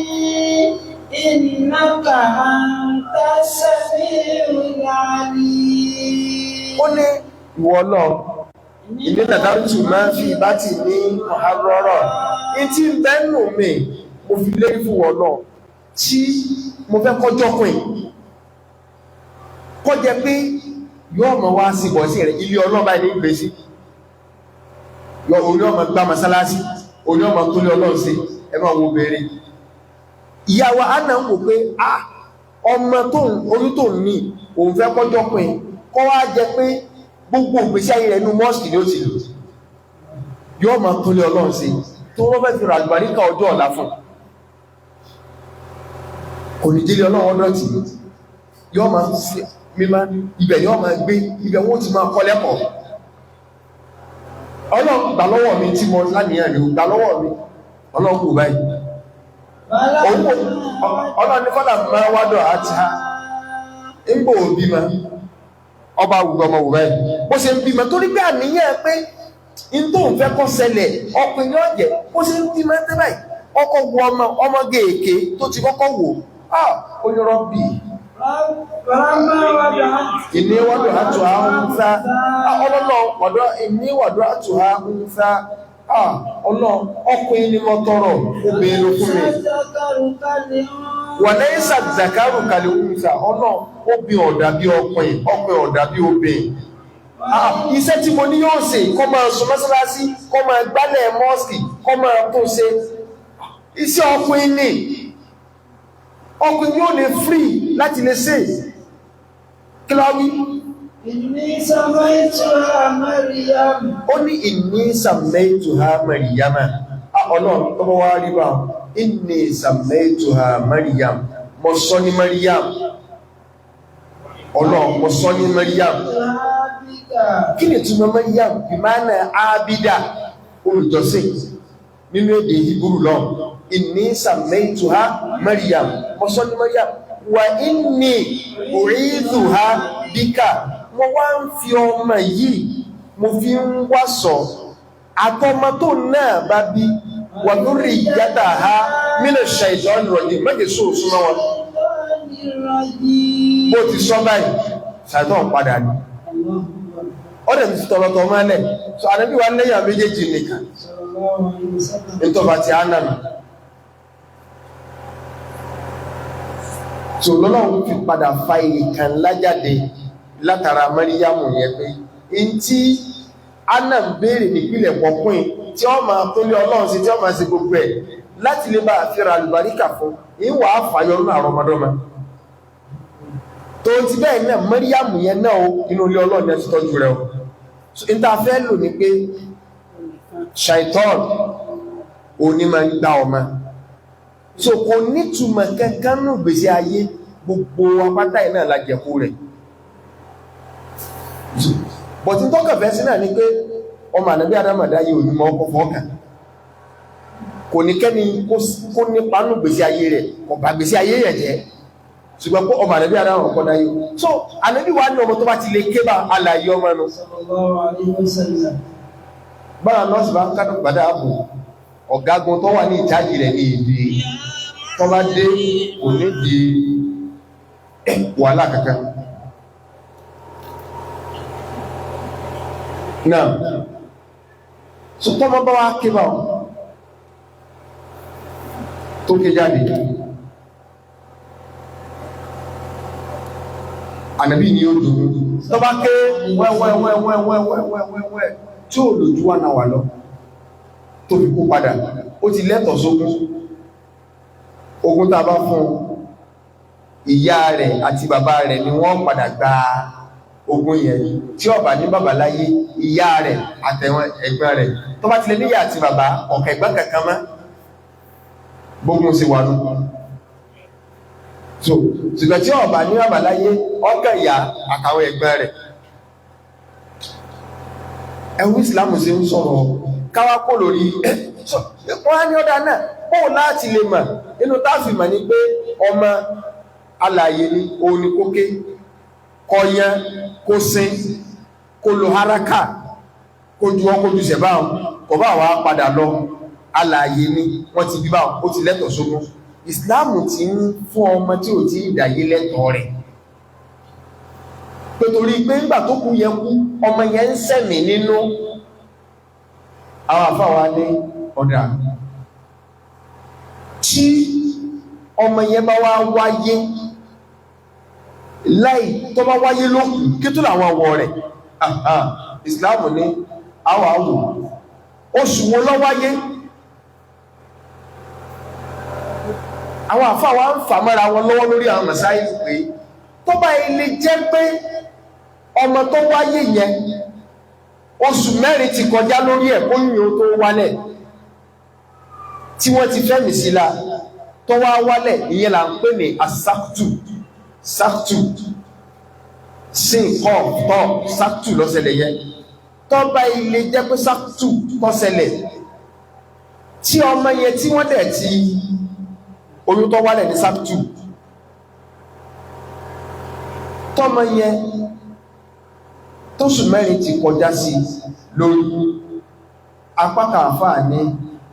إنك أنت السميع العليم. Ó ní ìwọ Ọlọ́run, ìnínàdárí máa fi batni muharrara, ìtí ń bẹ́nu mi mo fi lérí fún Ọlọ́run tí mo fẹ́ kọjọ́ pin kọ́ jẹ pé yóò mọ̀ wá sí bọ̀ sí rẹ̀ ilé ọlọ́ba ní ìgbésí yọ orí ọmọ gbá masalasi, orí ọmọ tó lé Ọlọ́run sí. Ẹ máa wo bèèrè ìyàwó Anna ń wò pé ah, ọmọ tó ń oyún tó ń ní òun fẹ́ kọjọ́ pin kọ́ wá jẹ pé gbogbo ìgbésí ayé rẹ̀ inú mọ́ọ̀sì ni ó ti lò, yóò máa tó lé Ọlọ́run sí tó wọ́n fẹ́ fi rà àlùbáríkà ọjọ́ ọ̀la fún kò ní délé Ọlọ́run ọdọ́tì, yóò máa sí mímá ibẹ̀, yóò máa gbé ibẹ̀, wọ́n ti máa kọ́ lẹ́kọ̀ọ́. Ọlọ́run gbà lọ́wọ́ mi tí mo láníyàn rí, gbà lọ́wọ́ mi. Ọlọ́run kò báyìí Ọlọ́run ní fọ́lá máa wádọ̀ àti ha ń bò bímọ ọba wù ọmọ wù báyìí bó ṣe ń bímọ, torí pé àníyàn pé n tó ń fẹ́ kó ṣẹlẹ̀ ọkùnrin yóò jẹ́. Bó ṣe ń bímọ tẹ́ báyìí, ọkọ̀ wo ọmọ ọmọ gèèké tó ti kọ́kọ́ wò á, ó ní rọ́bì ìní wàdùn àtò ha ń sá ọlọ́lọ́ ọ̀dọ́ ìní wàdùn àtò ha ń sá ọlọ́ ọkùnrin ni mo tọrọ, obìnrin ló fún mi. Wà lẹ́yìn sàzàkárù kàlẹ̀ ń sá ọlọ́ obìnrin ọ̀dà bí ọkùnrin, ọkùnrin ọ̀dà bí obìnrin. Iṣẹ́ tí mo ní yóò ṣe, kó máa sùn mọ́sálásí, kó máa gbálẹ̀ mọ́ọ̀sì, kó máa tún ṣe, iṣẹ́ ọkùnrin ni. Ọkùnrin yóò lè free láti lè ṣe. Kí ló wí? Inni samaituha Maryam. Ó ní inni samaituha Maryama. Ọlọ́run tó bá wá rí bá, inni samaituha Maryam, mo sọ ní Maryam. Ọlọ́run, mo sọ ní Maryam. Kí ni túmọ̀ Maryam? Ìmánà ábídà, olùjọ́sìn nínú èdè Hebrew lọ. Inni samaituha Maryam, mo sọ ní Maryam. Wà inni u'idhuha bika, mo wá ń fi ọmọ yìí, mo fi ń wá sọ àtọmọ tó náà bá bí, wà lórí ìyáta ha mílẹ̀ ṣàìtọ́ ìrọ̀lẹ́ mẹ́jẹ̀ sóò súnmọ́ wọn. Bó ti sọ báyìí, ṣàìtọ́ padà ní ọdẹ̀ ti tọrọtọ mọ́lẹ̀. So ànábì wa lẹ́yìn méjèèjì nìkan nítọ́ba ti á nànà. So lọ́lọ́run fi padà fa ìkàn lájáde látara Màríyámù yẹn pé in tí Anna ń béèrè nípìnlẹ̀ pọ̀pín tí ó máa tó lé Ọlọ́run sí, tí ó máa ṣe gbogbo ẹ̀ láti lè bá àfihàn àlùbáríkà fún ìwà àfàyọnú àrọmọdọ́mọ tó ti bẹ́ẹ̀ náà. Màríyámù yẹn náà ó inú ilé Ọlọ́run yẹn ti tọ́jú rẹ̀ o. So in ta fẹ́ lò ní pé ṣàìtọ́n òní máa ń gbá ọmọ, so kò nítumọ̀ kankan nù gbèsè ayé gbogbo apáta ẹ̀ náà la jẹ̀kú rẹ̀. Bọ̀tí tọ́kàn fẹ́ sí náà ni pé ọmọ ànábí adámàdá yìí òní mọ́ ọkọ̀ fọ́ọ̀kàn kò ní kẹ́ni kó nípa nù gbèsè ayé rẹ̀, kò bá gbèsè ayé rẹ̀ jẹ́, ṣùgbọ́n pé ọmọ ànábí adámà ọkọ̀ dáyé. So ànábí wa ní ọmọ tó bá ti lè ké bá alàyé ọmọ nu bára nọ́ọ̀sì bá ń kádùn gbàdá ààbò ọ̀gágun tó wà ní ìjájì rẹ̀ ní èdè tó bá dé kò ní di wàhálà kankan náà. So tọ́mọ bá wá ké bá ọ tó ké jáde, ànàbí ni ó dùn tó bá ké wẹ́wẹ́wẹ́wẹ́wẹ́wẹ́wẹ́ tí ò lójú wà náà wà lọ tó fi kú padà, ó ti lẹ́tọ̀ọ́ sógún. Ogún tá a bá fún ìyá rẹ̀ àti bàbá rẹ̀ ni wọ́n padà gba ogún yẹn. Tí ó bá ní bàbá láyé, ìyá rẹ̀ àtẹ̀wọn ẹ̀gbọ́n rẹ̀, tó bá ti lè níyà àti bàbá, ọ̀kẹ́ ẹ̀gbọ́n kankan mọ́, gbógun sí wa nù. So ṣùgbọ́n tí ó bá ní bàbá láyé, ọkàn ìyá àtàwọn ẹ̀gbọ́n rẹ̀. Ẹ̀wù Ìsìlámù ṣe ń sọ̀rọ̀ káwá kó lórí wọ́n á ní ọ̀dà náà bó láti lè mọ̀ nínú táàfì mọ̀ ní pé ọmọ alààyè ni òun ni kóké kọyán kó sín kó lo haraka kó ju ọkọ̀ ju sẹ̀bá kò bá wà padà lọ, alààyè ni wọ́n ti bí báwọn, ó ti lẹ́tọ̀ọ́ sógún. Ìsìláàmù ti ń fún ọmọ tí ò tí ìdàyé lẹ́tọ̀ọ́ rẹ̀, pẹ̀tòrí pé ńgbà tó kú yẹn kú, ọmọ yẹn ń sẹ̀mí nínú. Àwọn àfáà ní ọ̀dà tí ọmọ yẹn bá wá wáyé láì tó bá wáyé lókù, kí tó làwọn ọwọ́ rẹ̀? Ìsìláàmù ní àwọ̀ àwò oṣù wo ló wáyé. Àwọn àfáà wa ń fà mọ́ra wọn lọ́wọ́ lórí àwọn mọ̀sáyì pé tó bá ilé jẹ́ pé ọmọ tó wáyé yẹn oṣù mẹ́rin ti kọjá lórí ẹ̀ kó yìí ó tó wálẹ̀, tí wọ́n ti fẹ́mì sí la tó wá wálẹ̀, ìyẹn là ń pè ní asaktu. Saktu sí nǹkan tọ́ saktu lọ́sẹ̀lẹ̀ yẹn. Tó bá ilé jẹ́ pé saktu tọ́sẹ̀lẹ̀ tí ọmọ yẹn tí wọ́n dẹ̀ ti oyún tó wálẹ̀ ní saktu, tọ́mọ yẹn tóṣù mẹ́rin ti kọjá sí lórí, apá kan àfáà ní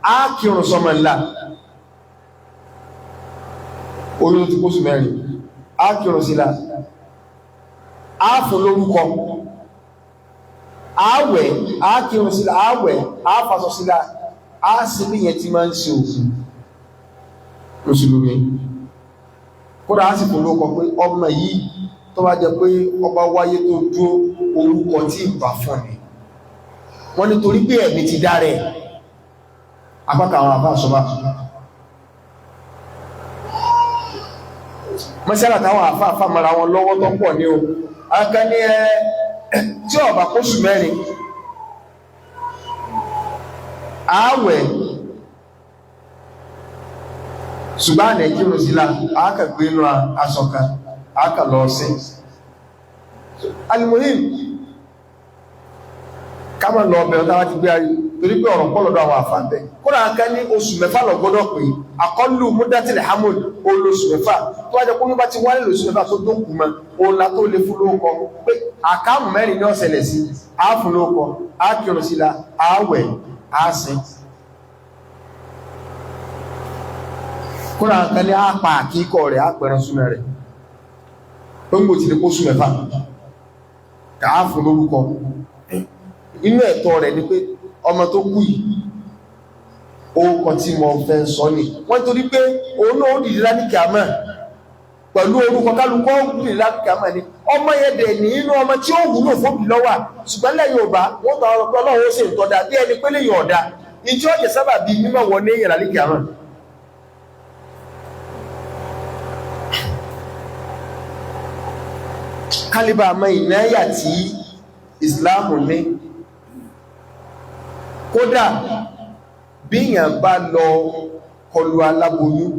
á kírun sọmọ ńlá, oyún ti kóṣù mẹ́rin, á kírun sí la, á fún lórúkọ, àwẹ̀, á kírun sí la, àwẹ̀, á fasọ sí la, á sì bí yẹn ti máa ń ṣe òkú mùsùlùmí. Kódà á sì fún lórúkọ pé ọmọ yìí tó bá jẹ pé ọba wáyé tó dúró, orúkọ tí ìbá fún ni wọ́n nítorí pé ẹ̀mí ti dárẹ̀. Apákan àwọn àbá àṣọ́bá mọ́sílá táwọn àfá àfá mara wọn lọ́wọ́ tó pọ̀ ní o. Aka ní ẹ tí ọba kóṣù mẹ́rin, ààwẹ̀, ṣùgbọ́n àná kírun sílá, àákàgbé inú aṣọ kan, àákà lọ sí alimohim ká má lọ ọbẹ̀ ọ̀tá láti gbé ayé, torí pé ọ̀rọ̀ pọ̀lọ̀dọ̀ àwọn àfàǹbẹ̀. Kódà ká ní oṣù mẹ́fà lọ gbọ́dọ̀ pé àkọlù múdátìlẹ̀ hamud olóṣù mẹ́fà tó wájẹ́ kó ní bá ti wálé lóṣù mẹ́fà tó dókù mọ́, òun la tó lè fún lóókọ pé àkáàmù mẹ́rin ní ọ̀sẹ̀lẹ̀ sí, á fún lóókọ, á kírun sí la, á wẹ̀, á sin. Kódà ká ní á pa àkíkọ rẹ̀, á pẹran súnmọ́ rẹ̀ tó ń gbò ti lè kó sùn mẹ́fà, kàá fún lórúkọ. Inú ẹ̀tọ́ rẹ̀ ni pé ọmọ tó kú yìí, orúkọ tí mo fẹ́ sọ ni wọ́n, torí pé òun náà ó dìde láníkì àmọ́ pẹ̀lú orúkọ kálukọ́ ó dìde láníkì àmọ́ ni ọmọ yẹn dẹ̀ ní inú ọmọ tí ó wúlò fóbi lọ́wà. Ṣùgbọ́n lẹ́yìn Yorùbá wọ́n bá ọ̀rọ̀ pé Ọlọ́run ó ṣe ìtọ́da bí ẹni pé lèyìn ọ̀dà ní tí ó jẹ́ sábà bí mímọ̀ wọ ní èèyàn láníkì àmọ́. Kálíbà mọ ìnáyà tí Ìsìláàmù ní. Kódà bíyàn bá lọ kọlu aláboyún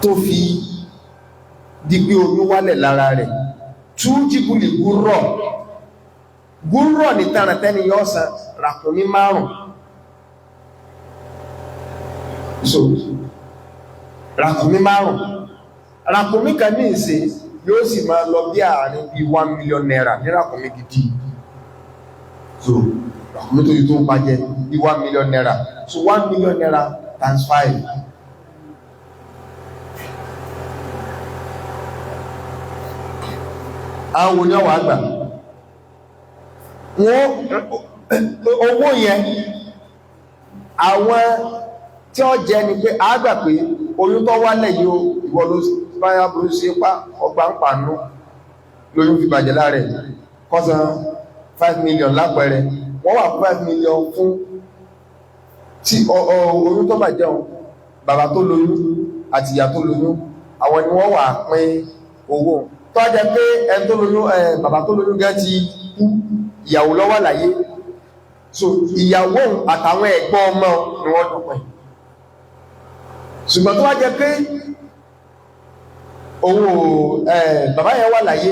tó fi di pé oyún wálẹ̀ lára rẹ̀, tú jíbulì gúrọ̀ gúrọ̀ ní tàràtẹ́ni yóò san ràkúnmí 5. So ràkúnmí 5, ràkúnmí kan ní ìsìn yóò sì máa lọ bí àárín bí 1 million naira ní ràkúnmí gidi. So ràkúnmí tó yìí tó ń bàjẹ́ bí 1 million naira. So 1 million naira times 5. Àwọn oní ọwà àgbà wọ́n Owó yẹn àwọn tí ó jẹ́ ni pé a gbà pé oyún tó wálẹ̀ yìí o, ìwọ ló báyá burú sí pa ọgbà ń pàánú lóyún fi bàjẹ́ láàrẹ̀, kọ́sán 5 million lápẹẹrẹ, wọ́n wà 5 million fún tí oyún tó bàjẹ́ o, bàbá tó lóyún àti ìyá tó lóyún, àwọn ni wọ́n wà pín owó. Tó jẹ́ pé ẹni tó lóyún, bàbá tó lóyún gẹ́ ti kú, ìyàwó ló wà láyé, so ìyàwó àtàwọn ẹ̀gbọ́n ọmọ ni wọ́n dúpẹ́. Ṣùgbọ́n tó wá jẹ́ pé òun bàbá yẹn wà láyé,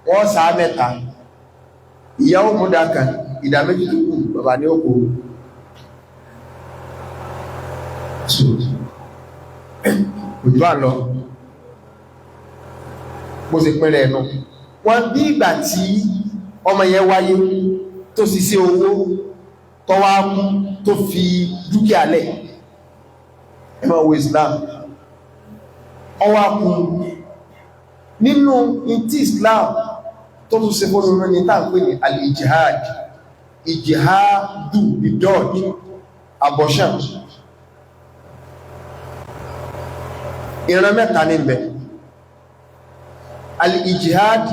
wọ́n sá mẹ́ta, ìyàwó múdà kan, ìdá méjì tó kù bàbá ní òkú. Òjú à lọ bó ṣe pínrẹ̀ ẹ̀nu wọ́n. Bí ìgbà tí ọmọ yẹn wáyé tó sì sí owó tó wá kú tó fi dúkìá lẹ̀, ẹ máa wo Islam, ọwá kú nínú ìtí Islam tó tún ṣe fún orí ní tàà ń pè ní al-ijihad, ijihadu bidod, abortion. Ìran mẹ́ta ní bẹ: al-ijihad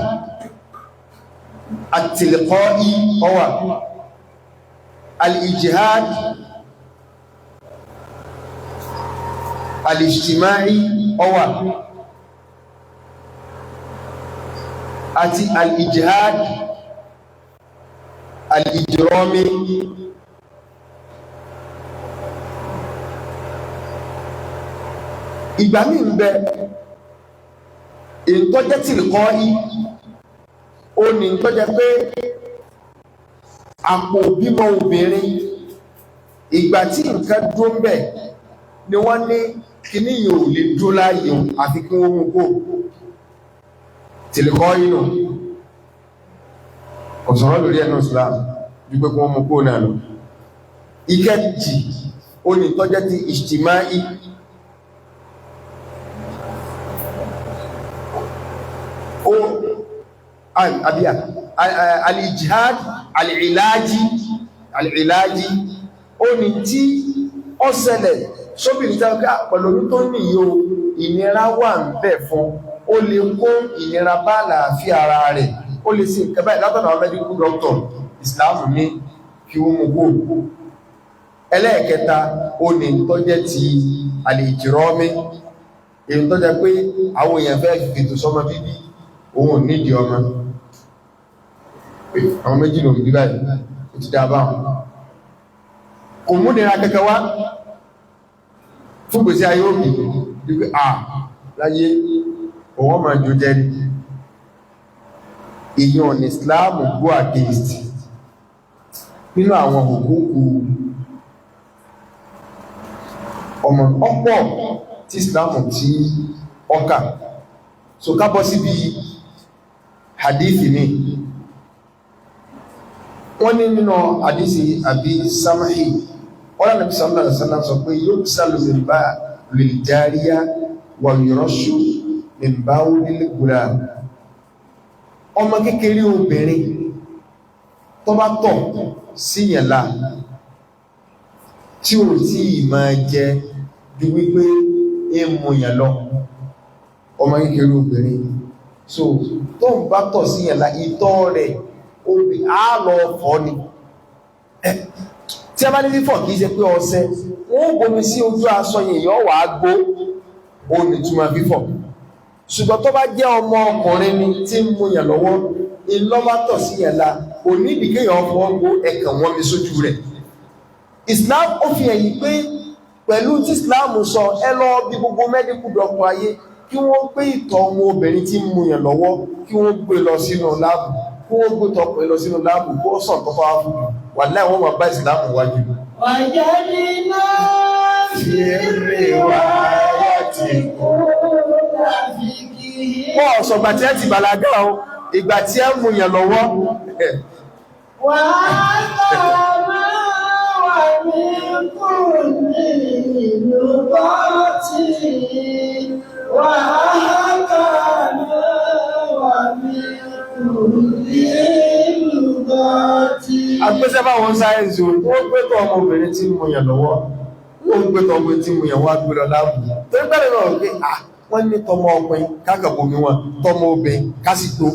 at-tilqa'i ọwà, al-ijihad al-ijtima'i ọwà, àti al-ijihad al-ijrami. Ìgbà míì ń bẹ ìtọ́jẹ́ tilqa'i, ó ní ìtọ́jẹ́ pé àpò bímọ obìnrin, ìgbà tí nǹkan dúró ń bẹ̀ ni wọ́n ní kíní yìí ò lè dúró láàyè àfi kí wọ́n mú kó tilqa'i nù. Kò sọ̀rọ̀ lórí ẹnu Islam ju pé kí wọ́n mú kó náà lọ. Ìkejì ó ní ìtọ́jẹ́ ti ijtima'i. Al-ijihad al-ilaji, al-ilaji ó ní tí ó ṣẹlẹ̀ sóbìnrin tí a pẹ̀lú orí tó ní yíò ìnira wà ń bẹ̀ fún, ó lè kó ìnira bá àlàáfíà ara rẹ̀, ó lè sí nǹkan báyìí látọ̀dọ̀ àwọn medical doctor, Islam ní kí ó mú kó. Ẹlẹ́ẹ̀kẹta ó ní tó jẹ́ ti al-ijrami, èyí tó jẹ́ pé àwọn èèyàn fẹ́ fètò sọ́mọ bíbí, òun ò nídìí ọmọ, àwọn méjì lòun bí báyìí, ó ti dáa báwọn, kò múnira kẹ́kẹ́ wá fún gbèsè ayé òbí wípé à láyé òun ọmọ ìjò jẹ́ ní. Èèyàn ní Islam go against nínú àwọn òkúkú ọmọ ọ̀pọ̀ tí Islam tí ọkà. So ká bọ́ síbi hadithi mi. Wọ́n ní nínú hadithi àbí samahi, wọ́n lánàá bí sallallahu alaihi wasallam sọ pé yuksalu min ba'lil jariya wa yurashu min bawlil gulam. Ọmọ kékeré obìnrin tó bá tọ̀ síyàn lá tí ò tí ì máa jẹ ju wípé ń mu yàn lọ, ọmọ kékeré obìnrin, so tó ń bá tọ̀ síyàn lá, ìtọ̀ rẹ̀ obì á lọ fọ̀ ni. Tí a bá ní fífọ̀ kìí ṣe pé ọṣẹ, wọ́n ó bomi sí ojú aṣọ yẹn, yọ wàá gbó, ó ní túmọ̀ fífọ̀. Ṣùgbọ́n tó bá jẹ́ ọmọ ọkùnrin ni tí ń mú yàn lọ́wọ́, ìlọ́bá tọ̀ sí yàn la, kò ní ìdí kéèyàn fọwọ́ gbó, ẹ̀kàn wọn mi sójú rẹ̀. Islam ó fi hàn yìí pé pẹ̀lú tí Islam sọ, ẹ lọ bí gbogbo medical doctor ayé kí wọ́n gbé ìtọ̀ ọmọ obìnrin tí ń mú yàn lọ́wọ́, kí wọ́n gbé lọ sínú láàbù, kí wọ́n gbé tọkùnrin lọ sínú láàbù, kó sàn tó fáwọn fún mi. Wàláhì wọ́n máa bá Islam wájú. وجدنا في الرواية كل فقه Wọ́n ọ̀sọ̀gbà tí ẹ ti bàlágà o, ìgbà tí ẹ ń mú yàn lọ́wọ́. وأقام ومن كل لغة وأحكام ومن كل لغة. Agbésẹ́ báwọn sáyẹ́nsì o, wọ́n gbé tọ́ ọmọbìnrin tí mo yàn lọ́wọ́, wọ́n gbé tọ́ ọmọ tí mo yàn wá gbé lọ láàbù. Torí pẹ́lú náà pé à wọ́n ní tọmọ ọkùnrin kákàbomi wọn, tọmọ obìnrin kásìgbò,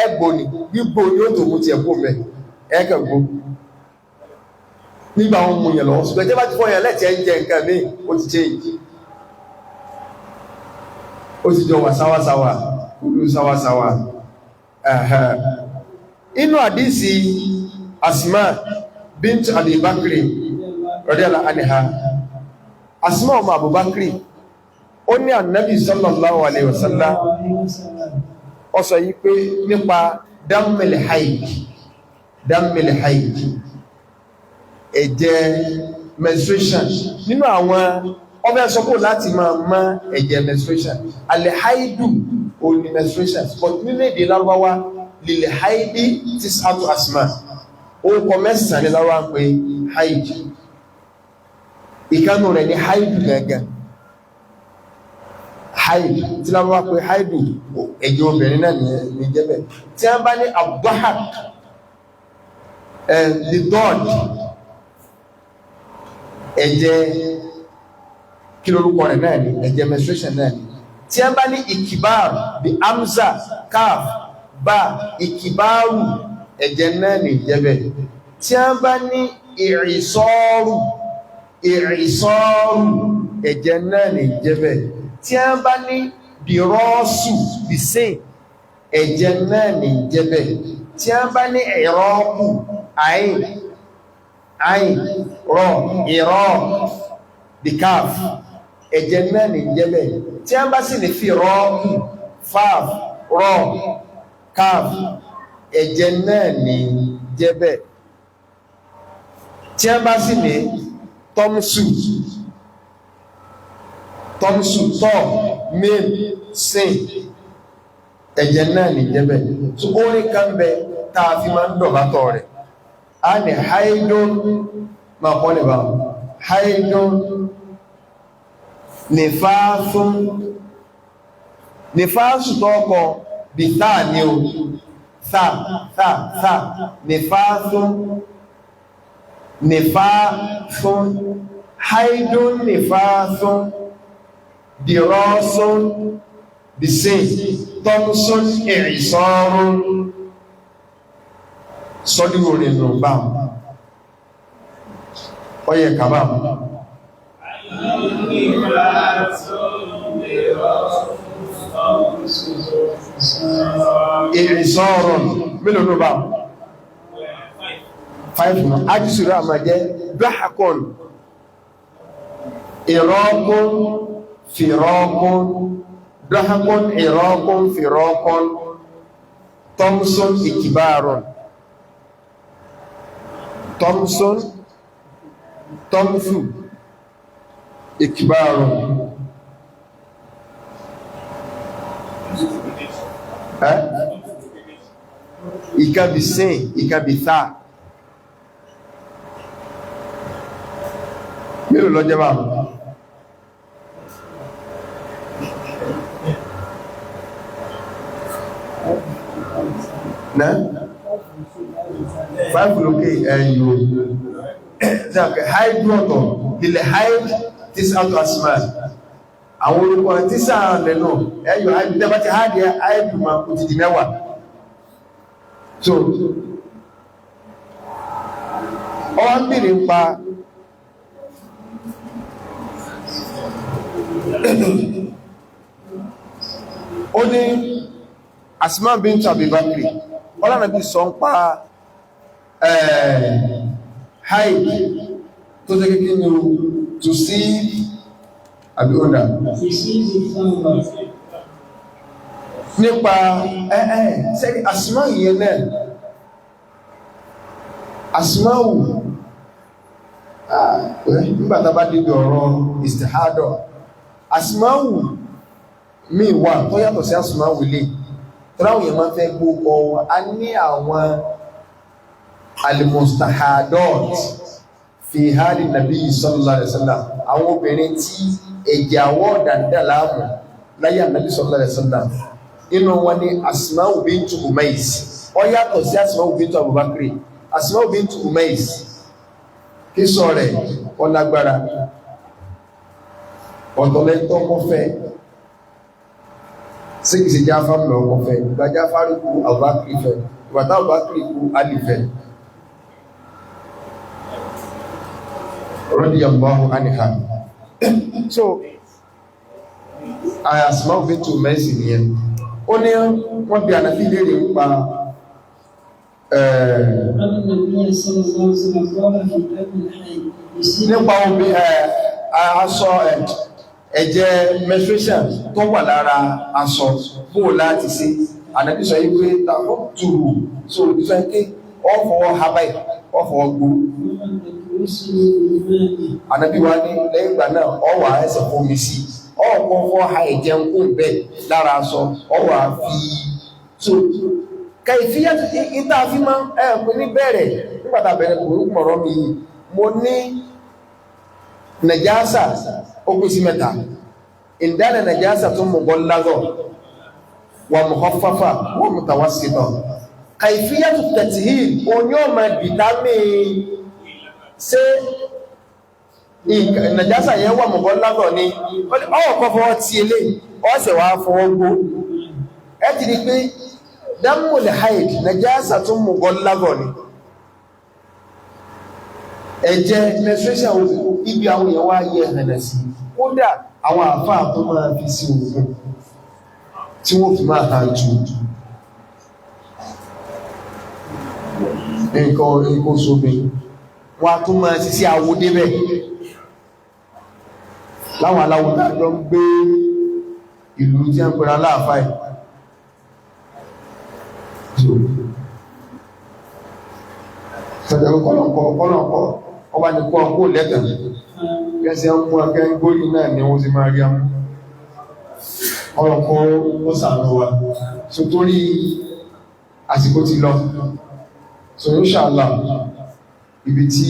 ẹ̀gbò ni, gbígbó ni ó tó mú tiẹ̀ kó mẹ́, ẹ̀kẹ̀gbó. Nígbà wọn mú yàn lọ́wọ́, ṣùgbọ́n tí bá ti fọ́ yàn lẹ́tẹ̀ẹ́ ń jẹ nǹkan míì, ó ti change. Ó ti jọ wà sáwásáwá, kúrú sáwásáwá. Inú àdísì Asma bint Abi Bakri radiyallahu anha, Asma ọmọ Abubakri, ó ní Ànábì sallallahu alaihi wasallam ó sọ yí pé nípa dammil haid, dammil haid, ẹ̀jẹ̀ menstruation. Nínú àwọn ọbẹ̀ sọ́kò láti máa mọ̀ ẹ̀jẹ̀ menstruation, alhaidu ó ní menstruation, but nínú èdè Lárúbáwá lil haidi tis'atu asma, orúkọ mẹ́sàn-án ní Lárúbáwá ń pè haid. Ìkánú rẹ̀ ní haidu gangan, haid tí Lárúbáwá pè haidu, ẹ̀jẹ̀ obìnrin náà ní jẹ́bẹ̀. Tí a bá ní abdahak, the dog, ẹ̀jẹ̀ kí lórúkọ rẹ̀ náà ni ẹ̀jẹ̀ menstruation náà ni. Tí a bá ní ìkìbáàrù bí amza kaf bá ìkìbáàrù, ẹ̀jẹ̀ náà ní jẹ́bẹ̀. Tí a bá ní ìrìsọ́ọ̀rù, ìrìsọ́ọ̀rù, ẹ̀jẹ̀ náà ní jẹ́bẹ̀. Tí a bá ní dìrọ́ọ̀sù bìsìn, ẹ̀jẹ̀ náà ní jẹ́bẹ̀. Tí a bá ní ìrọ́ọ̀kù àìn àìn rọ ìrọ́ bìkáf, ẹ̀jẹ̀ náà ní jẹ́bẹ̀. Tí a bá sì ní fi rọ́ọ̀kù fáf rọ káf, ẹ̀jẹ̀ náà ní jẹ́bẹ̀. Tí a bá sì ní tọ́mùsù, tọ́mùsù tọ́ mím sin, ẹ̀jẹ̀ náà ní jẹ́bẹ̀. So orin kan bẹ tá a fi máa ń dọ̀bátọ̀ rẹ̀, a ní haidun máa kọ́ lè bá haidun nífàásùn, nífàásù tọ́kọ bí táà ní o, tha tha tha, nífàásùn, nífàásùn, haidun nífàásùn, dìrọ́sùn bìsìn, tọ́mùsùn ìrìsọ́rún. Sọ́dúnrún rẹ̀ nù bá ọyẹ kàbá. Ìrìsọ́rún mélòó ló bá? 5 náà. Ajísùrú àmà jẹ́ dọ́hàkọ́n, ìrọ́kún, fìrọ́kún, dọ́hàkún, ìrọ́kún, fìrọ́kún, tọ́mùsùn ìkìbárùn, tọ́mùsùn, tọ́mùsù ìkìbárùn. Ìkàbí sin, ìkàbí tha. Mélòó ló jẹ́ bá? Náà? 5 lókè ẹ̀yìn o. Haidu ọ̀tọ̀, ilẹ̀ haid tis'atu asma. Àwọn orúkọ tí sáà lẹ́nà ẹ̀yọ̀ haidu, tẹ́bá ti haidi haidu ma kò ti di mẹ́wàá. So, ọwá ń bèèrè ń pa ó ní Asma bint Abi Bakri, ọlọ́nàbí sọ ń pa haid tó jẹ́ kékeré ní o tó sí àbí ọ̀dà nípa sẹ́rí Asma yìí náà, Asma wù nígbàtà bá débi ọ̀rọ̀ istihadọ̀, Asma wù mí wà tó yàtọ̀ sí Asma wù lè tọ́láwù yẹn máa fẹ́ gbókọ wọn. A ní àwọn al-mustahadot fi hali nabi sallallahu alaihi wasallam, àwọn obìnrin tí ẹ̀jẹ̀ àwọ̀ dàndà láàmù láyé ànábì sallallahu alaihi wasallam. Inú wọn ni Asma'u bintu Umais, ó yàtọ̀ sí Asma'u bintu Abubakar. Asma'u bint Umais kí sọ rẹ̀ ọlágbára ọ̀tọ̀lẹ́tọ́ kọfẹ́ síkìsì Jáfàrù lọ kọfẹ́? Ìgbà Jáfàrù kú, Abubakar fẹ́. Ìgbà tá Abubakar kú, Ali fẹ́, radiyallahu anha. So Asma'u bint Umais nìyẹn. Ó ní wọ́n bí Ànábì léèrè ń pa أن النبي صلى الله عليه وسلم قال في دم الحي يصيب nípa omi aṣọ, ẹ̀jẹ̀ menstruation tó wà lára aṣọ, bó láti ṣe. Ànábì sọ yìí pé tàbí tùrù so sọ pé ọ fọwọ́ ha báyìí, ọ fọwọ́ gbó. ثم تغسل بالماء. Ànábì wa ní lẹ́yìn ìgbà náà, ọ wà ẹsẹ̀ fomi sí i, ọ kọ́ fọ́ ha ẹ̀jẹ̀ ń kó bẹ́ẹ̀ lára aṣọ, ọ wà fi so kàìfíyà ìta fi máa ẹ̀ pé ní bẹ̀rẹ̀. Nígbàtà bẹ̀rẹ̀ kò mọ̀rọ̀ mi yìí, mo ní nàjásà ó pín sí mẹ́ta. Ìdáná nàjásà tó mú bọ́ lágọ̀ wà mukhaffafa wà mutawassita. Kàìfíyà tó tẹ̀tìhì oní ọmọ dìtámì ṣé nàjásà yẹn wà mú bọ́ lágọ̀ ni ọ̀kọ́ fọwọ́ ti eléyìí, ọ̀sẹ̀ wàá fọwọ́ gbó. Ẹ ti di pé dámùl haid nàjásà tó mú bọ́ lágọ̀ ni ẹ̀jẹ̀ menstruation. Ibi àwọn èèyàn wá yẹ hànà sí, kódà àwọn àáfàá tó máa fi sí oògùn tí wọ́n fi máa hàn jù nǹkan sómi, wọ́n á tún máa ṣiṣẹ́ awo débẹ̀ láwọn aláwo náà jọ ń gbé ìlú tí a ń pera láàfáà ẹ̀. Sọ̀tẹ̀ kọ́lọ̀kọ́ kọ́lọ̀kọ́ ọba ní kọ́ kó lẹ́tàn gẹ́sẹ̀ ń mú akẹ́ ń gbórí náà ni wọ́n ti máa rí amú ọlọ́kọ́ ó sàánú wa. So torí àsìkò ti lọ, so inshallah ibi tí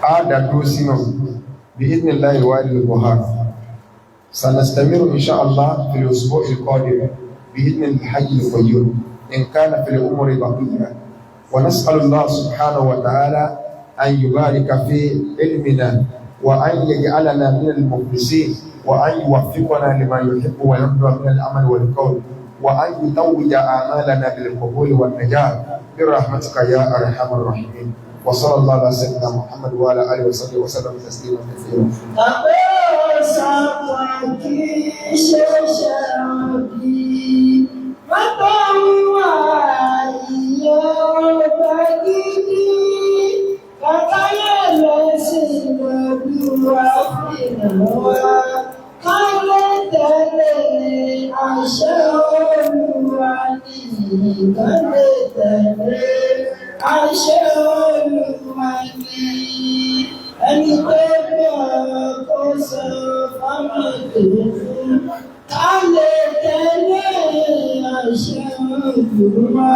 a dàdúró sínú bí idhnillahi al-wahidil qahhar, sanastamiru inshallah fil usbu'il qadim bi idhnil hayyil qayyum in kana fil umri baqiya. ونسأل الله سبحانه وتعالى أن يبارك في علمنا وأن يجعلنا من المخلصين وأن يوفقنا لما يحب ويرضى من العمل والقول وأن يتوج أعمالنا بالقبول والنجاة برحمتك يا أرحم الراحمين. وصلى الله على سيدنا محمد وعلى آله وصحبه وسلم تسليما كثيرا. Àṣẹ Olúwa ní ìkànnì tẹ̀lé. Àṣẹ Olúwa ní ẹni tó gbọ́ kó sọ fáwọn tó fún. Ká lè tẹ̀lé àṣẹ Olúwa.